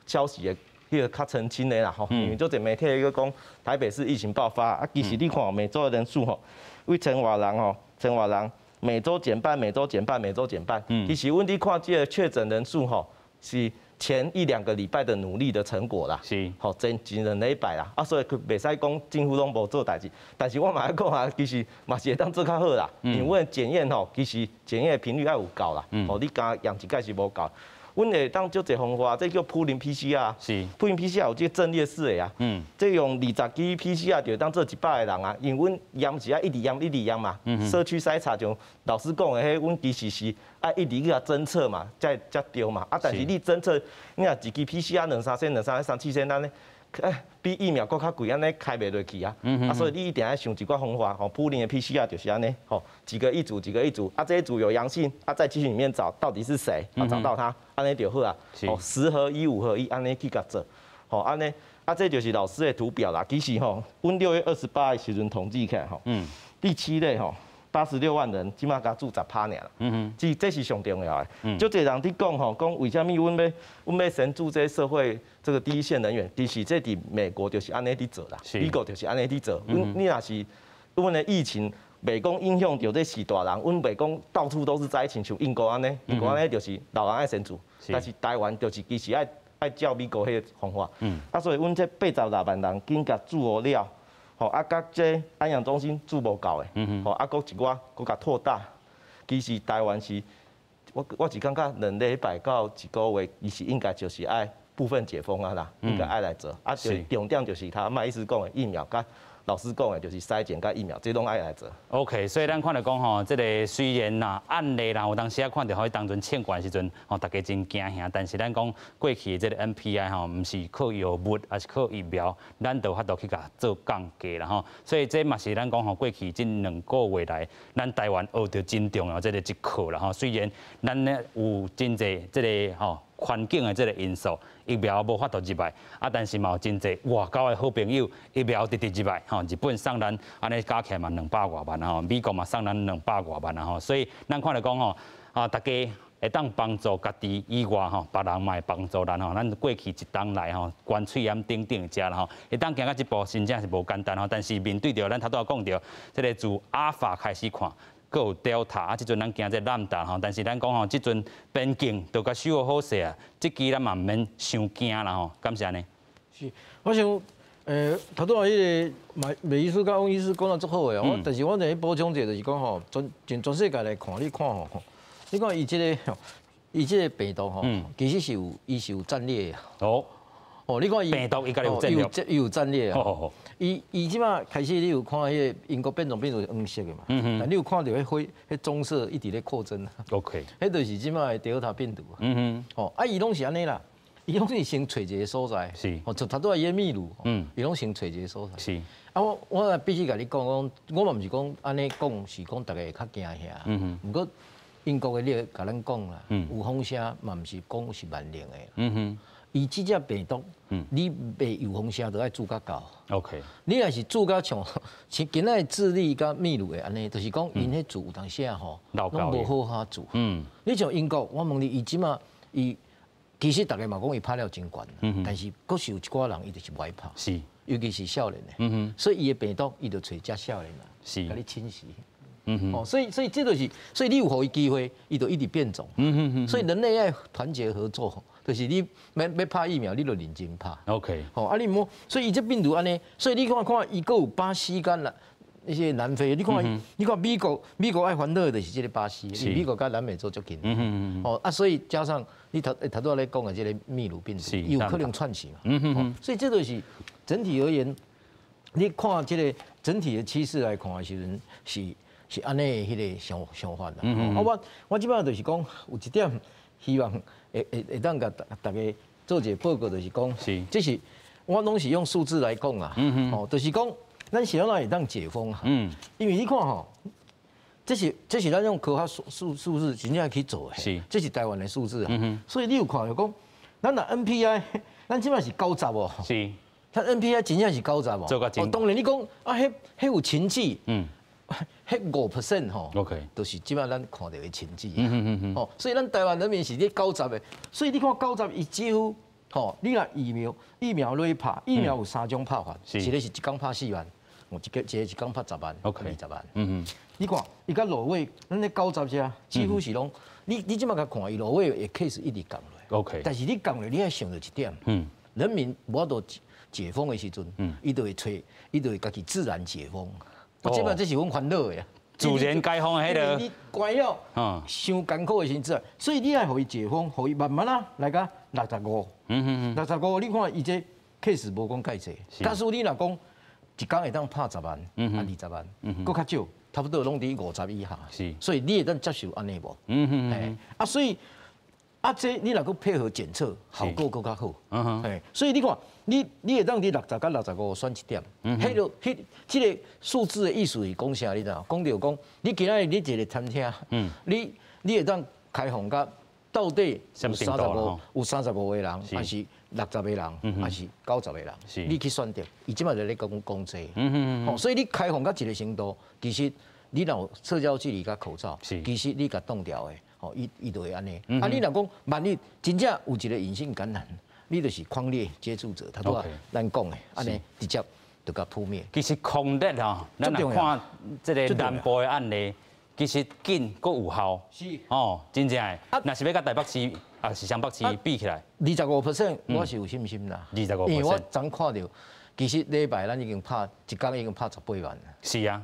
消息的，彼个较澄清的啦吼。因为足济媒体伊讲台北市疫情爆发，啊，其实你看每周的人数吼，一千外人吼，千外人，每周减半，每周减半，每周减半。其实阮伫看这个确诊人数吼，是前一两个礼拜的努力的成果啦。吼，前前两礼拜啦，啊，所以佢袂使讲政府拢无做代志，但是我嘛爱讲啊，其实嘛是会当做较好啦。因为检验吼，其实检验的频率爱有够啦。吼，你敢验一摆是无够。阮会当足济方法，这叫 pooling PCR。Pooling PCR 有这个阵列式的啊。这用20支 PCR 就会当做100个人啊，因为阮验是爱一直验一直验嘛。社区筛查就老师讲的彼，阮其实是爱一直去共侦测嘛，才才对嘛。啊，但是你侦测，你若一支 PCR 两三千、两三三四千按呢，哎，比疫苗阁较贵，按呢开袂落去啊。啊，所以你一定爱想一寡方法，吼，pooling 的 PCR 就是按呢，吼，几个一组，几个一组，啊，这一组有阳性，啊，再继续里面找到底是谁，啊，找到他，按呢就好啊。哦，10合1、5合1，按呢去共做，吼，按呢，啊，这就是老师的图表啦。其实吼，阮6月28的时阵统计起来吼，第七类吼，86万人，这马共注10趴尔啦。这是上重要的。足济人伫讲吼，讲为啥物阮欲先注这社会这个第一线人员？其实这伫美国就是按呢伫做啦，美国就是按呢伫做。阮你若是阮的疫情袂讲影响著这序大人，阮袂讲到处都是灾情，像英国按呢，英国按呢就是老人爱先注，但是台湾就是其实爱爱照美国彼个方法。啊，所以阮这86万人紧共注予了。吼啊，佮这安养中心注无够的，吼啊，阁一寡阁共扩大。其实台湾是，我是感觉2礼拜到一个月，其实应该就是爱部分解封啊啦，应该爱来做。啊，就重点就是头麦医师讲的疫苗，佮老师讲的就是筛检佮疫苗，这拢爱来做。 OK，所以咱看著讲吼，这个虽然啦案例啦，有当时啊看著吼，当阵凊悬的时阵吼，大家真惊吓。但是咱讲过去的这个 NPI 吼，毋是靠药物，抑是靠疫苗，咱就有法度去共做降低啦吼。所以这嘛是咱讲吼，过去这两个月来，咱台湾学著真重要这个一课啦吼。虽然咱呢有真济这个吼环境的这个因素，疫苗无法度入来，啊，但是嘛有真济外交的好朋友，疫苗直直入来，吼，日本送咱按呢加起来嘛两百外万吼，美国嘛送咱两百外万啊吼，所以咱看著讲吼，啊，大家会当帮助家己以外吼，别人嘛会帮助咱吼。咱过去一冬来吼，关喙罨等等遮啦吼，会当行到这步，真正是无简单吼。但是面对著咱头拄仔讲著，这个自阿尔法开始看，阁有 Delta，啊，这阵咱惊这 Lambda 吼，但是咱讲吼，这阵边境都共守好势啊，这支咱嘛毋免伤惊啦吼，敢是按呢？是，我想，头拄仔彼个麦麦医师佮翁医师讲得足好的，我但是我欲补充一下，就是讲吼，全全世界来看，你看吼，你看伊这个病毒吼，其实是有伊是有战略的。哦，你看伊病毒伊家己有战略，伊有战略啊。伊这马开始，你有看彼个英国变种病毒是黄色的嘛？但你有看著彼灰、彼棕色一直咧扩增。彼就是这马的德尔塔病毒。哦，啊，伊拢是按呢啦，伊拢是先揣一个所在。哦，就头拄仔伊秘鲁。伊拢先揣一个所在。啊，我必须共你讲讲，我嘛毋是讲按呢讲，是讲大家会较惊吓。毋过英国的你共咱讲啦，有风声嘛，毋是讲是万能的。伊这只病毒，你袂有风声，就爱注较够。 你若是注甲像，像今仔智利佮秘鲁的按呢，就是讲𪜶彼注有当时啊吼，拢无好好注。你像英国，我问你，伊这马伊其实大家嘛讲伊拍了真悬，但是阁是有一寡人伊就是无爱拍。尤其是少年的。所以伊的病毒，伊就揣遮少年人，共你侵袭。哦，所以这就是，所以你有予伊机会，伊就一直变种。所以人类爱团结合作，就是你欲拍疫苗，你就认真拍。吼，啊你毋好，所以伊这病毒按呢，所以你看看，伊阁有巴西佮南那些南非，你看，你看美國，美國愛煩惱的就是這个巴西，美國佮南美洲足近。哦啊，所以加上你頭頭拄仔咧講的這个秘魯病毒，有可能串起嘛。所以這就是整體而言，你看這个整體的趨勢來看的時陣，是按呢彼个想法啦。啊，我這擺就是講有一點希望會當共大家做一个報告，就是講，這是我攏是用數字來講啊。哦，就是講。咱是按怎會當解封啊？因為你看吼，這是咱用科學數字真正去做的。這是台灣的數字啊。所以你有看著講，咱若 NPI，咱這擺是90哦。咱 NPI 真正是九十哦。哦，當然你講啊，彼有群聚。彼5% 吼。 就是這擺咱看著的群聚。哦，所以咱台灣人民是咧九十的，所以你看九十，伊幾乎吼，你若疫苗落去拍，疫苗有三種拍法，一个是一工拍4萬。哦，一个一工拍10萬，20萬。你看，伊佮落尾，咱咧九十遮，幾乎是攏，你這擺共看，伊落尾的 case 一直降落。 但是你降落，你愛想著一點。人民無法度解封的時陣，伊就會揣，伊就會家己自然解封。哦。這擺這是阮煩惱的啊。自然解封彼个。你關了，傷艱苦的時陣，所以你愛予伊解封，予伊慢慢啊來到65。65，你看伊這 case 無講蓋濟。假使你若講，一工會當拍10萬，啊20萬，閣較少，差不多攏佇50以下。所以你會當接受按呢無？啊，所以啊，這你若閣配合檢測，效果閣較好。所以你看，你會當佇60佮65選一點。彼个彼這个數字的意思是講啥？你知影？講著講，你今仔日你一个餐廳，你會當開放甲到底有三十五有35個人，還是60個人，還是90個人？你去選擇，伊這擺就咧講講這。所以你開放到一个程度，其實你若有社交距離佮口罩，其實你共擋牢的，吼，伊就會按呢。啊，你若講萬一真正有一个隱性感染，你就是匡列接觸者，頭拄仔咱講的，按呢直接就共撲滅。其實控熱吼，咱若看這个南部的案例，其實緊閣有效。哦，真正的。啊，若是欲佮台北市，抑是雙北市比起來，25%，我是有信心啦。25%，因為我昨看著，其實禮拜咱已經拍一工已經拍18萬啦。是啊，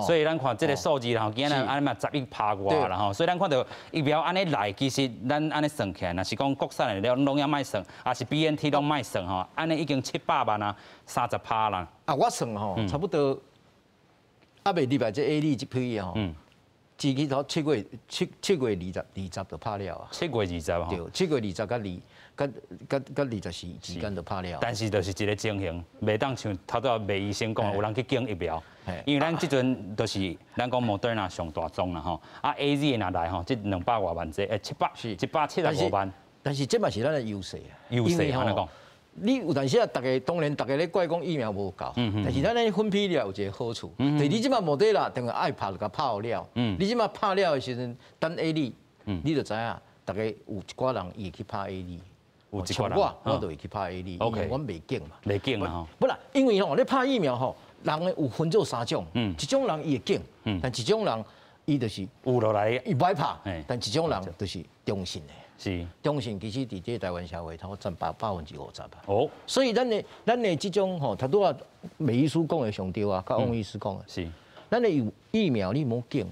所以咱看這个數字吼，今仔日按呢嘛11%外啦吼，所以咱看著疫苗按呢來，其實咱按呢算起來，若是講國產的了攏也莫算，抑是 BNT 攏莫算吼，按呢已經700萬啊，30%啦。啊，我算吼，差不多，猶未入來這 AZ 這批吼。至去頭7月20就拍了啊！7月20吼。對，7月20佮二，佮佮佮24之間就拍了。但是就是一个情形，袂當像頭拄仔麥醫生講，有人去揀疫苗，因為咱這陣就是咱講莫德納上大宗啦吼，啊 AZ 若來吼，這200外萬劑，775萬。但是這嘛是咱的優勢啊！優勢按呢講？你有當時啊，逐家當然逐家咧怪講疫苗無夠，但是咱咧分批了有一个好處，就是你這擺莫德納，等於愛拍就共拍予了。你這擺拍了的時陣，等 AZ，你就知影，逐家有一寡人伊會去拍 AZ。有一寡人，我就會去拍 AZ，因為阮袂揀嘛。袂揀嘛吼。不啦，因為吼，你拍疫苗吼，人有分做三種，一種人伊會揀，但一種人伊就是有落來，伊無愛拍，但一種人就是中性的。中性其實佇這台灣社會，差不多佔50%吧。哦，所以咱的這種吼，頭拄仔麥醫師講的上對啊，佮王醫師講的。咱的有疫苗，你莫揀。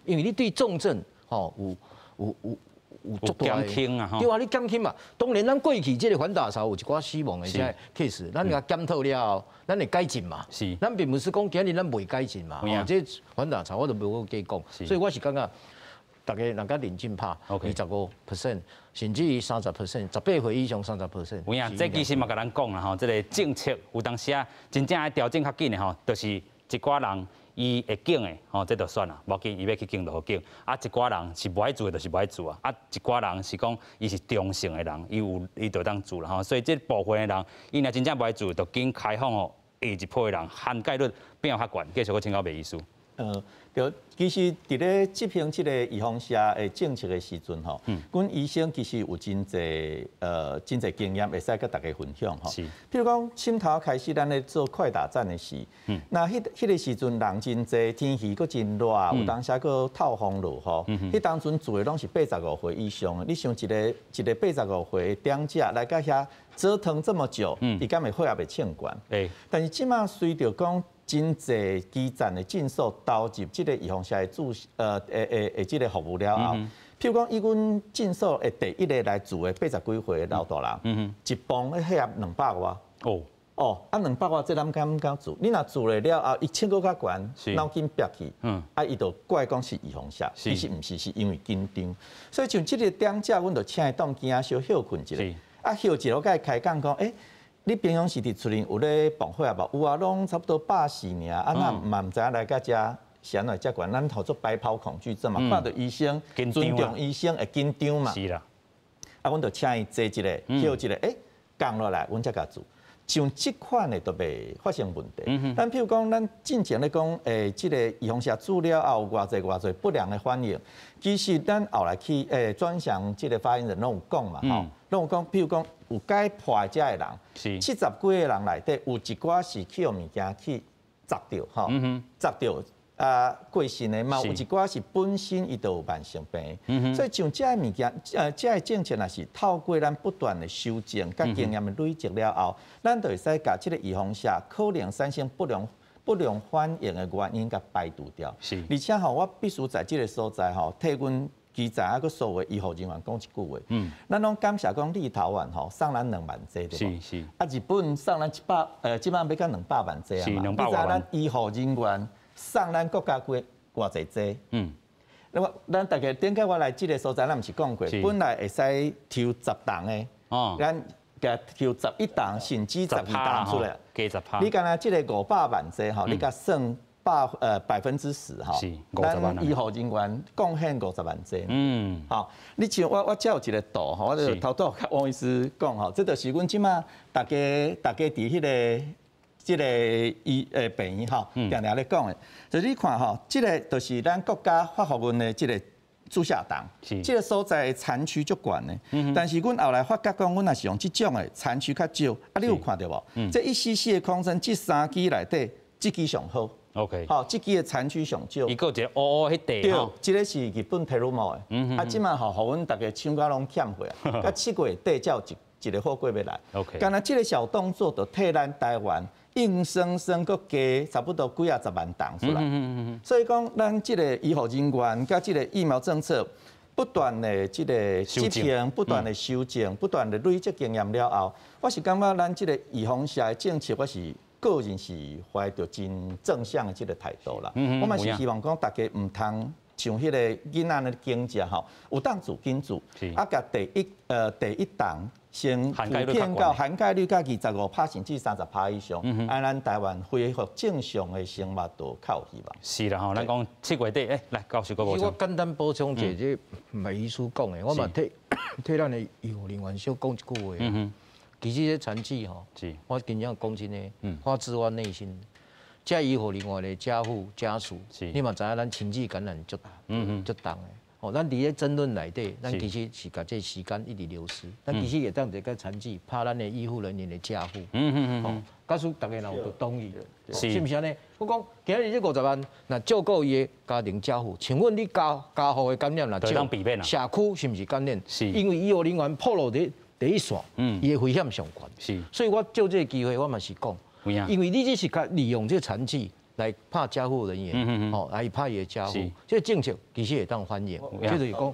因為你對重症吼有足大的減輕啊！對啊，你減輕嘛。當然，咱過去這个反大潮有一寡死亡的這 case，咱共檢討了後，咱會改進嘛。咱並毋是講今日咱袂改進嘛。哦，這反大潮我都無閣加講。所以我是感覺。逐家若較認真拍，25%，甚至於30%，18歲以上30%。有影，這其實嘛共咱講啦吼，這个政策有當時啊，真正愛調整較緊的吼，就是一寡人伊會揀的吼，這就算啦，無要緊，伊欲去揀就予揀。啊，一寡人是無愛注的，就是無愛注啊。啊，一寡人是講伊是中性的人，伊有伊就當注啦吼。所以這部分的人，伊若真正無愛注，就緊開放予下一波的人，涵蓋率變較懸。繼續閣請教麥醫師。對，其實佇咧執行這个預防射的政策的時陣吼，阮醫生其實有真濟經驗會使佮大家分享吼。譬如講，先頭開始咱咧做快打針的時，那彼个時陣人真濟，天氣閣真熱，有當時閣透風落雨，彼當陣注的攏是85歲以上的。你想一个一个85歲的長者來到遐折騰這麼久，伊敢會血壓會衝懸？但是這馬隨著講，真濟基層的診所投入這個預防射的注呃的的的這個服務了後，譬如講以阮診所的第一个來住的80幾歲的老大人，一磅咧血壓200外。哦，啊200外，這咱敢敢注？你若注了了後，伊穿閣較懸，腦筋煏去，啊，伊就怪講是預防射，其實毋是，是因為緊張。所以像這個點遮，阮就請伊當間小歇睏一下，啊歇一下，我共伊開講講，欸，你平常時佇厝裡有咧磅血壓無？有啊，攏差不多140爾，啊那嘛毋知影來到遮是按怎遮懸？咱號做白袍恐懼症嘛，看著醫生，尊重醫生會緊張嘛。是啦。啊，阮就請伊坐一下，歇一下，欸，降落來，阮才共注。像這款的都袂發生問題。咱譬如講，咱進前咧講，這个預防射注了後有偌濟偌濟不良的反應，其實咱後來去專詳這个發言人攏有講嘛，吼，攏有講，譬如講有解破遮的人，70幾个人內底有一寡是去予物件去砸著，吼，砸著啊過身的嘛，有一寡是本身伊就有慢性病，所以像這个物件，這个政策若是透過咱不斷的修正，佮經驗的累積了後，咱就會使共這个預防射可能產生不良反應的原因共排除掉。而且吼，我必須在這个所在吼，替阮基層啊，閣所有的醫護人員講一句話。咱攏感謝講立陶宛吼送咱2萬劑對無？是是。啊，日本送咱100，這擺欲到200萬劑啊嘛。200 咱醫護人員送咱國家幾偌濟劑？那麼咱大家頂擺我來這个所在，咱毋是講過，本來會使抽10筒的，咱共抽11筒，甚至12筒出來。加10趴。你敢若這个500萬劑吼，你共算10%吼，咱醫護人員貢獻50萬劑。好，你像我這有一个圖吼，我就頭拄仔共王醫師講吼，這就是阮這馬大家佇彼个這个醫病院吼，定定咧講的，就是你看吼，這个就是咱國家發予阮的這个注射筒，這个所在殘區足懸的，但是阮後來發覺講，阮若是用這種的殘區較少，啊，你有看著無？這1 cc 的空針，這三支內底，這支上好。 好，這支的殘區上少。伊閣有一个烏烏彼塊。對，這个是日本 Terumo 的，啊，這馬吼，予阮逐家搶甲攏欠貨啊，到7月底才有一个貨櫃欲來。 干焦這个小動作，就替咱台灣硬生生閣加差不多幾仔十萬筒出來。所以講，咱這个醫護人員佮這个疫苗政策不斷的這个執行，不斷的修正，不斷的累積經驗了後，我是感覺咱這个預防射的政策，我是個人是懷著真正向的這个態度啦。我嘛是希望講大家毋通像彼个囡仔咧緊食吼，有當注緊注，啊，共第一筒先普遍到涵蓋率到25%甚至30%以上，按咱台灣恢復正常的生活就較有希望。是啦吼，咱講7月底，欸，來教授閣補充。我簡單補充一下，這毋是醫師講的，我嘛替咱的醫護人員小講一句話。其實這殘劑吼，我真正講真的，發自我內心，這醫護人員的家父家屬，你嘛知影咱親子感染足足重的。哦，咱佇咧爭論內底，咱其實是共這時間一直流失。咱其實會當一個殘劑拍咱的醫護人員的家父。哦，假使逐家若有同意，是毋是按呢？我講今日這50萬，若照顧伊的家庭家父，請問你家父的感染若少，社區是毋是感染？是。因為醫護人員暴露佇第一線，伊的危險上懸。所以我借這个機會，我嘛是講，因為你這是共利用這個殘劑來拍家護人員，吼，來拍伊的家父，這个政策其實會當歡迎，這就是講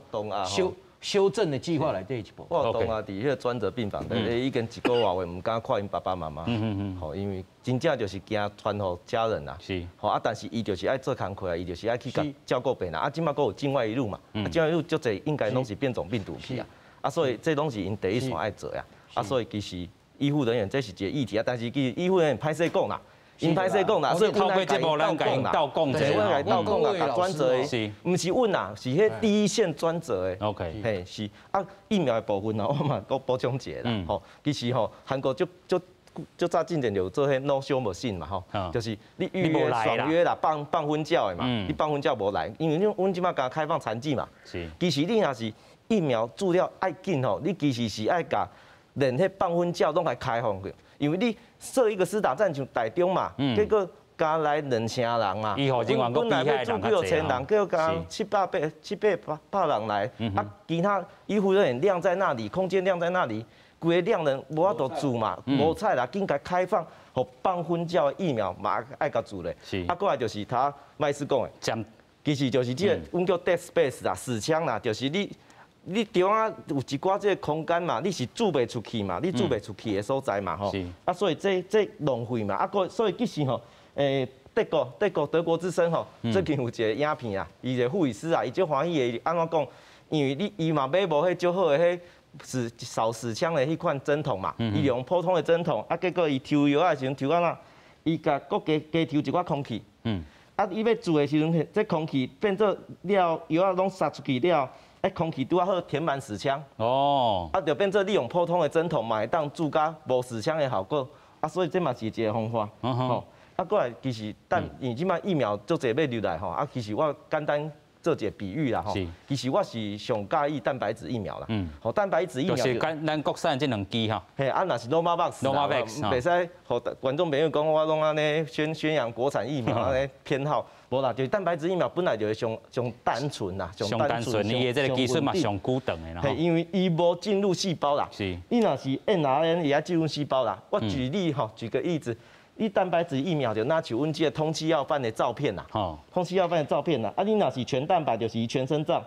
修正的計劃內底一步。我同學佇彼个專責病房，已經一個外月毋敢看𪜶爸爸媽媽，吼，因為真正就是驚傳予家人啦。吼啊，但是伊就是愛做工課啊，伊就是愛去共照顧病人啊。這馬閣有境外移入嘛，啊，境外移入足濟應該攏是變種病毒去啊。啊，所以這攏是𪜶第一線愛做啊。啊，所以其實醫護人員這是一個議題啊，但是其實醫護人員歹勢講啦。𪜶歹勢講啦，所以透過節目咱共𪜶鬥講者，阮共鬥講啦，專責的，毋是阮啦，是彼第一線專責的。 嘿，是啊，疫苗的部分啊，我嘛閣補充一下啦。吼，其實吼，韓國足足足早進前就有做彼 no show machine 嘛，吼，就是你預約爽約啦，放粉鳥的嘛，你放粉鳥無來，因為阮這馬共開放殘劑嘛。其實你若是疫苗注了愛緊吼，你其實是愛共連彼放粉鳥攏共開放去，因為你設一個施打站像台中嘛，結果加來2000人嘛，本來欲注幾若千人，結果加七百八七八百人來，啊，其他醫護人員晾在那裡，空間晾在那裡，規个量人無法度注嘛，無彩啦，緊共開放，予放粉鸟的疫苗嘛愛共注咧。啊，過來就是他麥斯講的，其實就是這個阮叫 dead space 啦，死腔啦，就是你中啊有一寡這個空間嘛，你是注袂出去嘛，你注袂出去的所在嘛吼。啊，所以這浪費嘛，啊，閣所以其實吼，德國德國之聲吼，最近有一個影片啊，伊一個護理師啊，伊足歡喜的，按怎講？因為你伊嘛買無彼足好的彼死掃死腔的彼款針筒嘛，伊用普通的針筒，啊，結果伊抽藥仔的時陣抽按怎？伊共閣加加抽一寡空氣，啊，伊欲注的時陣，這空氣變做了藥仔攏殺出去了，欸，空氣拄仔好填滿死腔，哦，啊，就變做你用普通的針筒嘛會當注甲無死腔的效果，啊，所以這嘛是一個方法，吼，啊，過來其實但因為這擺疫苗足濟欲入來吼，啊，其實我簡單做一個比喻啦，吼，其實我是上佮意蛋白質疫苗啦，吼，蛋白質疫苗就是咱國產這兩支吼，嘿，啊，若是 Novavax，Novavax，袂使予觀眾朋友講我攏按呢宣揚國產疫苗按呢偏好，無啦，就是蛋白質疫苗本來就是上上單純啦，上單純，伊的這個技術嘛上久長的啦，嘿，因為伊無進入細胞啦，你若是 mRNA 也愛進入細胞啦，我舉例吼，舉個例子。你蛋白質疫苗就若像阮這個通緝要犯的照片啦，通緝要犯的照片啦，啊，你若是全蛋白就是伊全身照，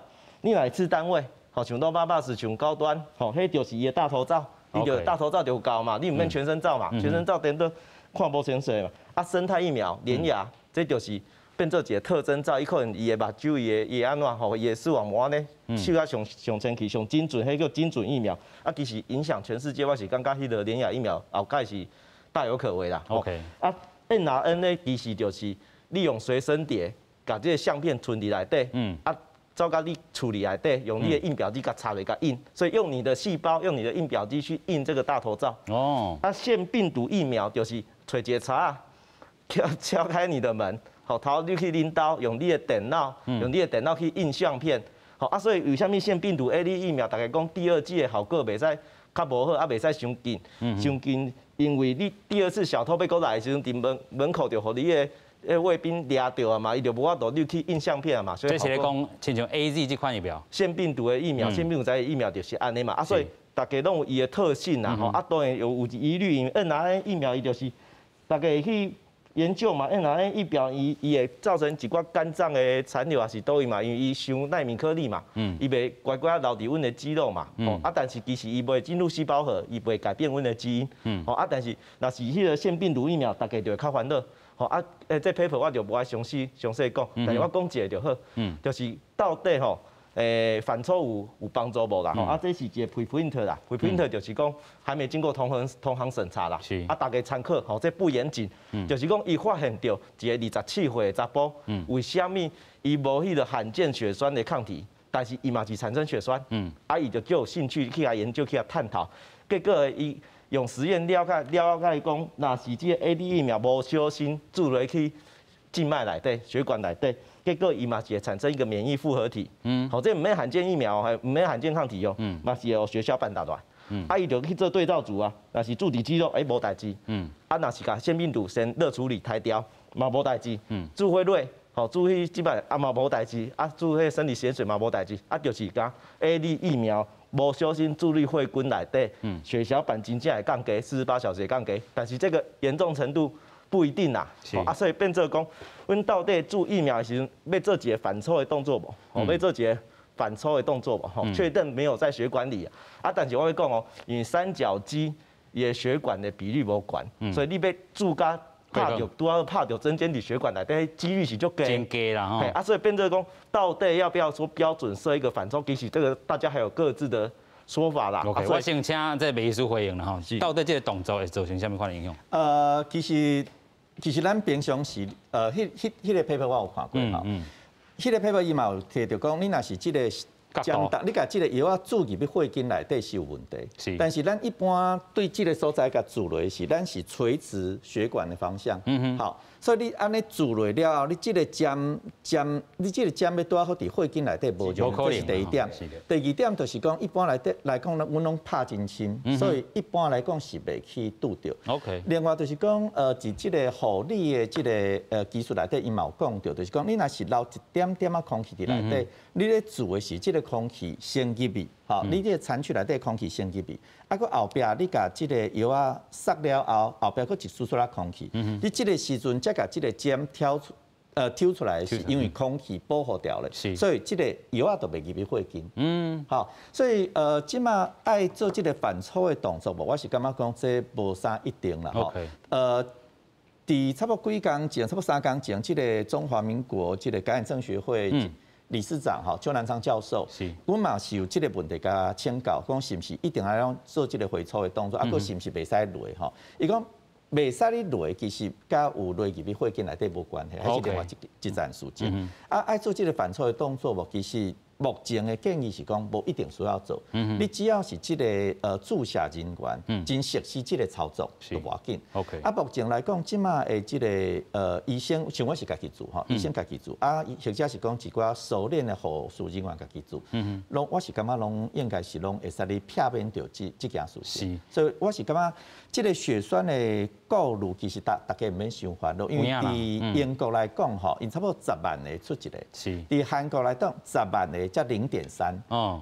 你若是次單位，吼，像 Novavax 像高端，吼，彼就是伊的大頭照，伊就大頭照就有夠嘛，你毋免全身照嘛，全身照顛倒看無清楚嘛。啊，胜肽疫苗聯亞，這就是變做一個特徵照，伊可能伊的目睭，伊的按怎吼，伊的視網膜按呢，翕甲上上清氣、上精準，彼叫精準疫苗。啊，其實影響全世界，我是感覺彼個聯亞疫苗後蓋是大有可為啦。 啊，mRNA 其實就是利用隨身碟，共這個相片存佇內底，啊，走到你厝裡內底，用你的印表機共插落共印，所以用你的細胞，用你的印表機去印這個大頭照。哦。啊，腺病毒疫苗就是揣一個插仔，敲開你的門，好，頭你去恁兜，用你的電腦，用你的電腦去印相片。好，啊，所以為啥物腺病毒 AZ 疫苗，大家講第二劑的效果袂使較無好，啊，袂使傷緊，傷緊。因為你第二次小偷欲閣來的時陣，佇門口就予你的衛兵掠著啊嘛，伊就無法度你去印相片啊嘛。所以這是咧講，親像 AZ 這款疫苗，腺病毒的疫苗，腺病毒的疫苗就是按呢嘛。啊，所以大家攏有伊的特性啦，吼。啊，當然有疑慮，因為 mRNA 疫苗伊就是大家會去研究嘛，mRNA 疫苗伊會造成一寡肝臟的殘留，還是佗位嘛？因為伊傷納米顆粒嘛，伊袂乖乖留佇阮的肌肉嘛，啊，但是其實伊袂進入細胞核，伊袂改變阮的基因，吼啊，但是若是彼個腺病毒疫苗，大家就會較煩惱，吼啊，這 paper 我就無愛詳細詳細講，但是我講一個就好，就是到底吼，反抽有幫助無啦？吼啊，這是一個 preprint 啦，preprint 就是講還沒經過同行審查啦。啊，大家參考，吼，這不嚴謹，就是講伊發現著一個27歲的查埔，為啥物伊無彼個罕見血栓的抗體，但是伊嘛是產生血栓，啊，伊就有興趣去共研究去共探討，結果伊用實驗了解了解講，若是這個 AZ 疫苗無小心注落去靜脈內底、血管內底，結果伊嘛是會產生一個免疫複合體。好，這毋免罕見疫苗，還毋免罕見抗體哦，嘛是會予血小板打落來。啊，伊就去做對照組啊，若是注佇肌肉，欸，無代誌。啊，若是共腺病毒先熱處理刣掉，嘛無代誌。注輝瑞，吼，注彼這擺啊嘛無代誌，啊注彼生理食鹽水嘛無代誌，啊就是共 AZ 疫苗無小心注入血管內底，血小板真正會降低，48小時會降低，但是這個嚴重程度不一定啦。啊，所以變做講，阮到底注疫苗的時陣，欲做一個反抽的動作無？哦，欲做一個反抽的動作無？吼，確認沒有在血管裡啊。但是我欲講哦，因為三角肌的血管的比率無懸，所以你欲注甲拍著拄仔拍著針尖佇血管內底，幾率是足低。真低啦吼。啊，所以變做講，到底要不要說標準設一個反抽？其實這個大家還有各自的說法啦。 OK，我先請這麥醫師回應啦吼。到底這個動作會造成啥物款的影響？其實咱平常時，彼個 paper 我有看過吼。彼個 paper 伊嘛有提著講，你若是這個針，你共這個藥仔注入去血管內底是有問題。但是咱一般對這個所在共注落是，咱是垂直血管的方向。好，所以你按呢注落了後，你這個針針，你這個針欲拄仔好佇血管內底無用，這是第一點。第二點就是講，一般來底來講，阮攏拍真深，所以一般來講是袂去拄著。 另外就是講，佇這個護理的這個技術內底，伊嘛有講著，就是講你若是留一點點仔空氣佇內底，你咧注的是這個這個空氣先入去，吼，你這個餐區內底空氣先入去，啊，閣後壁你共這個藥仔塞了後，後壁閣一絲絲仔空氣，你這個時陣才共這個針挑出，抽出來是因為空氣保護掉了，所以這個藥仔就袂入去血筋。好，所以這馬愛做這個反抽的動作無？我是感覺講這無啥一定啦。 OK。佇差不多幾工前，差不多3工前，這個中華民國這個感染症學會理事長吼邱南昌教授，阮嘛是有這個問題共請教，講是毋是一定愛做這個回抽的動作，啊，閣是毋是袂使落吼？伊講袂使你落，其實佮有落入去血筋內底無關係，彼是另外一件事情。啊，愛做這個反抽的動作無？其實目前的建議是講無一定需要做。你只要是這個注射人員真熟悉這個操作，就無要緊。 啊，目前來講，這馬的這個醫生，像我是家己做吼，醫生家己做，啊，或者是講一寡熟練的護士人員家己做，攏我是感覺攏應該是攏會使你避免著這件事情。所以我是感覺這個血栓的顧慮其實大家毋免傷煩惱，因為佇英國來講吼，𪜶差不多10萬個出一個；佇韓國來講，10萬個才0.3。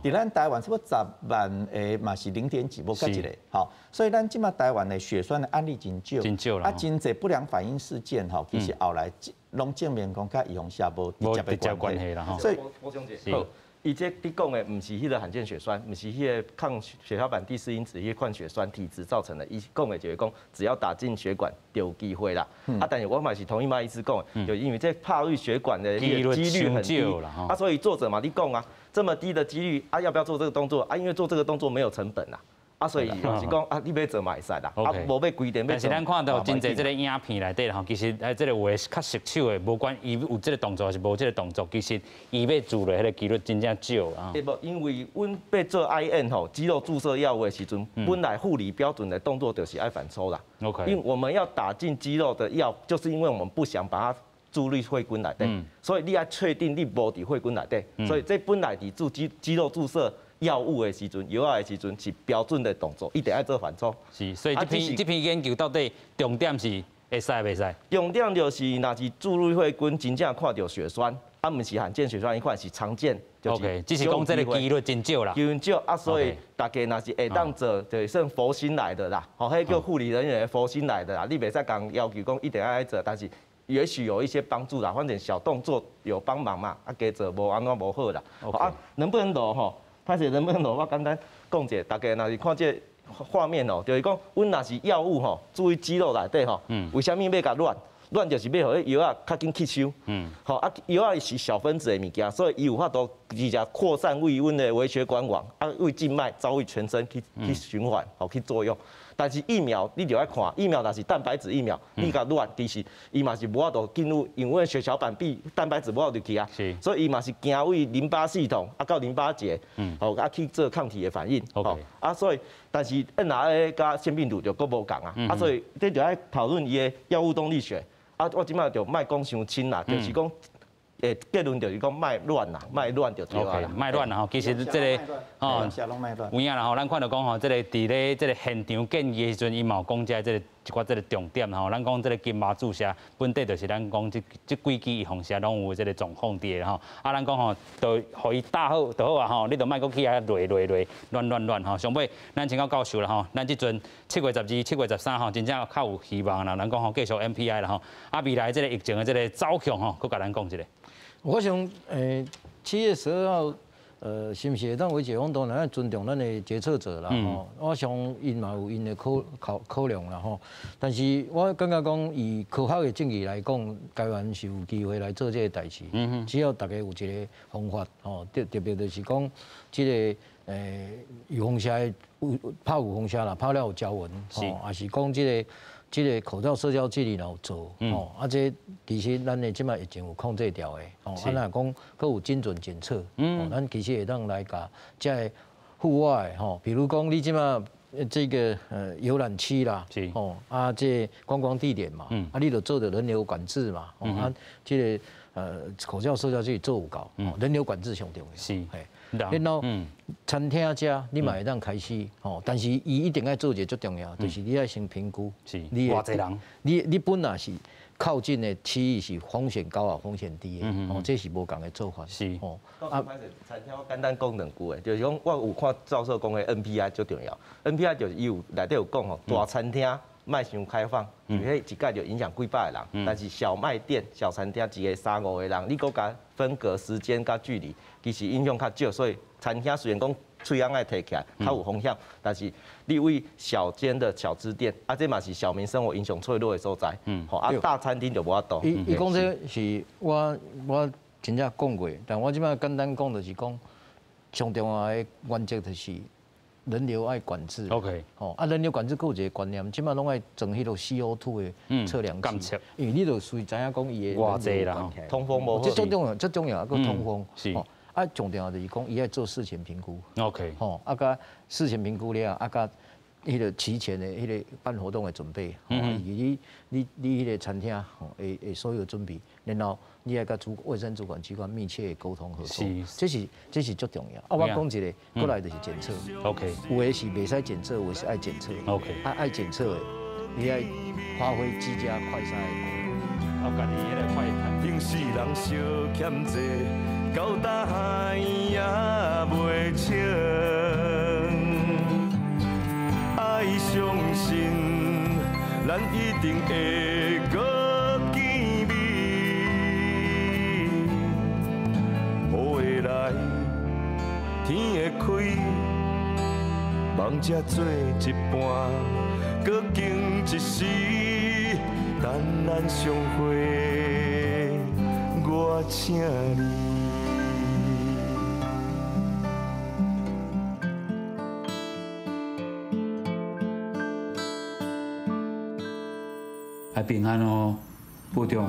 佇咱台灣差不多10萬個嘛是零點幾，無較一個。吼，所以咱這馬台灣的血栓的案例真少，真少啦。啊，真濟不良反應事件吼，其實後來攏證明講佮預防射無直接的關係啦。吼。所以，我想者，好，伊這你講的毋是彼個罕見血栓，毋是彼個抗血小板第四因子彼款血栓體質造成的。伊講的就是講，只要打進血管就有機會啦。啊，但是我嘛是同意馬醫師講的，就因為這打入血管的幾率很低，啊，所以作者嘛，你講啊，這麼低的幾率啊，要不要做這個動作啊？因為做這個動作沒有成本啊。啊，所以就是講啊，你欲做嘛會使啦，啊，無欲規定欲。但是咱看到真濟這個影片內底吼，其實這個有的較熟手的，無管伊有這個動作還是無這個動作，其實伊欲注落彼個幾率真正少啊。對無？因為阮欲做 IM 吼，肌肉注射藥物的時陣，本來護理標準的動作就是愛反抽啦。 因為我們要打進肌肉的藥，就是因為我們不想把它注入血管內底，所以你愛確定你無佇血管內底，所以這本來佇注肌肉注射藥物的時陣，藥仔的時陣是標準的動作，一定愛做反抽。是，所以這篇研究到底重點是會使袂使？重點就是，若是注入血管真正看著血栓，啊，毋是罕見血栓，彼款是常見。 OK，只是講這個幾率真少啦。幾率少啊，所以大家若是會當做，就是算佛心來的啦。吼，彼叫護理人員佛心來的啦。你袂使共要求講一定愛做，但是也許有一些幫助啦。反正小動作有幫忙嘛，啊，加做無按怎無好啦。啊，能不能落吼？歹勢能不能落？我簡單講者，大家若是看這畫面哦，就是講，阮若是藥物吼，注入肌肉內底吼，為啥物欲共軟？軟就是欲予彼藥仔較緊吸收。吼啊，藥仔是小分子的物件，所以伊有法度直接擴散為阮的微血管網，啊，為靜脈，走為全身去循環，吼去作用。但是疫苗你就愛看，疫苗若是蛋白質疫苗，你共軟，其實伊嘛是無法度進入，因為阮血小板比蛋白質無法度入去啊，所以伊嘛是行為淋巴系統啊到淋巴結，吼啊去做抗體的反應，吼啊所以，但是 mRNA 佮腺病毒就閣無仝啊，啊所以這就愛討論伊的藥物動力學，啊我這擺就莫講傷深啦，就是講。結論就是講莫亂啦，莫亂就對啦。莫亂啦吼，其實這個吼，有影啦吼，咱看著講吼，這個佇咧這個現場建議的時陣，伊嘛有講這這個一寡這個重點吼。咱講這個筋膜注射，本底就是咱講這幾支預防射攏有這個狀況佇的吼。啊，咱講吼，就予伊打好就好啊吼，你就莫閣去遐亂亂亂亂亂亂吼。上尾咱請教教授啦吼，咱這陣7月12、7月13吼，真正較有希望啦。咱講吼，繼續 MPI 啦吼。啊，未來這個疫情的這個走向吼，閣共咱講一下。我想，7月12號，是毋是會當微解封？當然愛尊重咱的決策者啦吼。我想𪜶嘛有𪜶的考量啦吼。但是我感覺講，以科學的證據來講，台灣是有機會來做這個代誌。只要大家有一個方法吼，特別就是講，這個預防射的有拍預防射啦，拍了有加溫吼，抑是講這個口罩社交距離若有做，吼，啊，這其實咱的這擺疫情有控制牢的，吼，啊，若講閣有精準檢測，咱其實會當來共這个戶外吼，比如講你這擺這個遊覽區啦，吼，啊，這觀光地點嘛，啊，你就做著人流管制嘛，啊，這個口罩社交距離做有夠，人流管制上重要，然後餐廳遮你嘛會當開始吼，但是伊一定愛做一個足重要，就是你愛先評估，你偌濟人，你本來是靠近的區域是風險高啊，風險低的，哦，這是無仝的做法。是，哦，啊，餐廳我簡單講兩句的，就是講我有看教授講的 NPI 足重要，NPI 就是伊有內底有講吼，大餐廳莫傷開放，因為彼一擺就影響幾百个人，但是小賣店、小餐廳一个三五个人，你閣共分隔時間佮距離，其實影響較少，所以餐廳雖然講喙癢愛提起來，較有風險，但是你為小間的小吃店，啊，這嘛是小民生活影響脆弱的所在。吼啊，大餐廳就無法度。伊講這是我真正講過，但我這擺簡單講就是講，上重要的原則就是人流愛管制。 OK。吼啊，人流管制閣有一个觀念，這擺攏愛裝彼個 CO2 的測量器，因為你就隨知影講伊的偌濟啦，通風無好。這足重要，足重要，閣通風。是。啊，重要就是講，伊愛做事前評估。 OK。吼，啊，佮事前評估了，啊，佮彼個提前的彼個辦活動的準備，以及你彼個餐廳吼的所有準備，然後你愛佮主衛生主管機關密切溝通合作，這是足重要。啊，我講一个，過來就是檢測。 OK。有的是袂使檢測，有的是愛檢測。 OK。啊，愛檢測的，你愛發揮居家快篩的功能。啊，家己彼个快篩。頂世人相欠債，到大海也袂清。愛相信，咱一定會閣見面。雨會來，天會開，夢才做一半，閣經一時，等咱相會，我請你。愛平安哦，部長。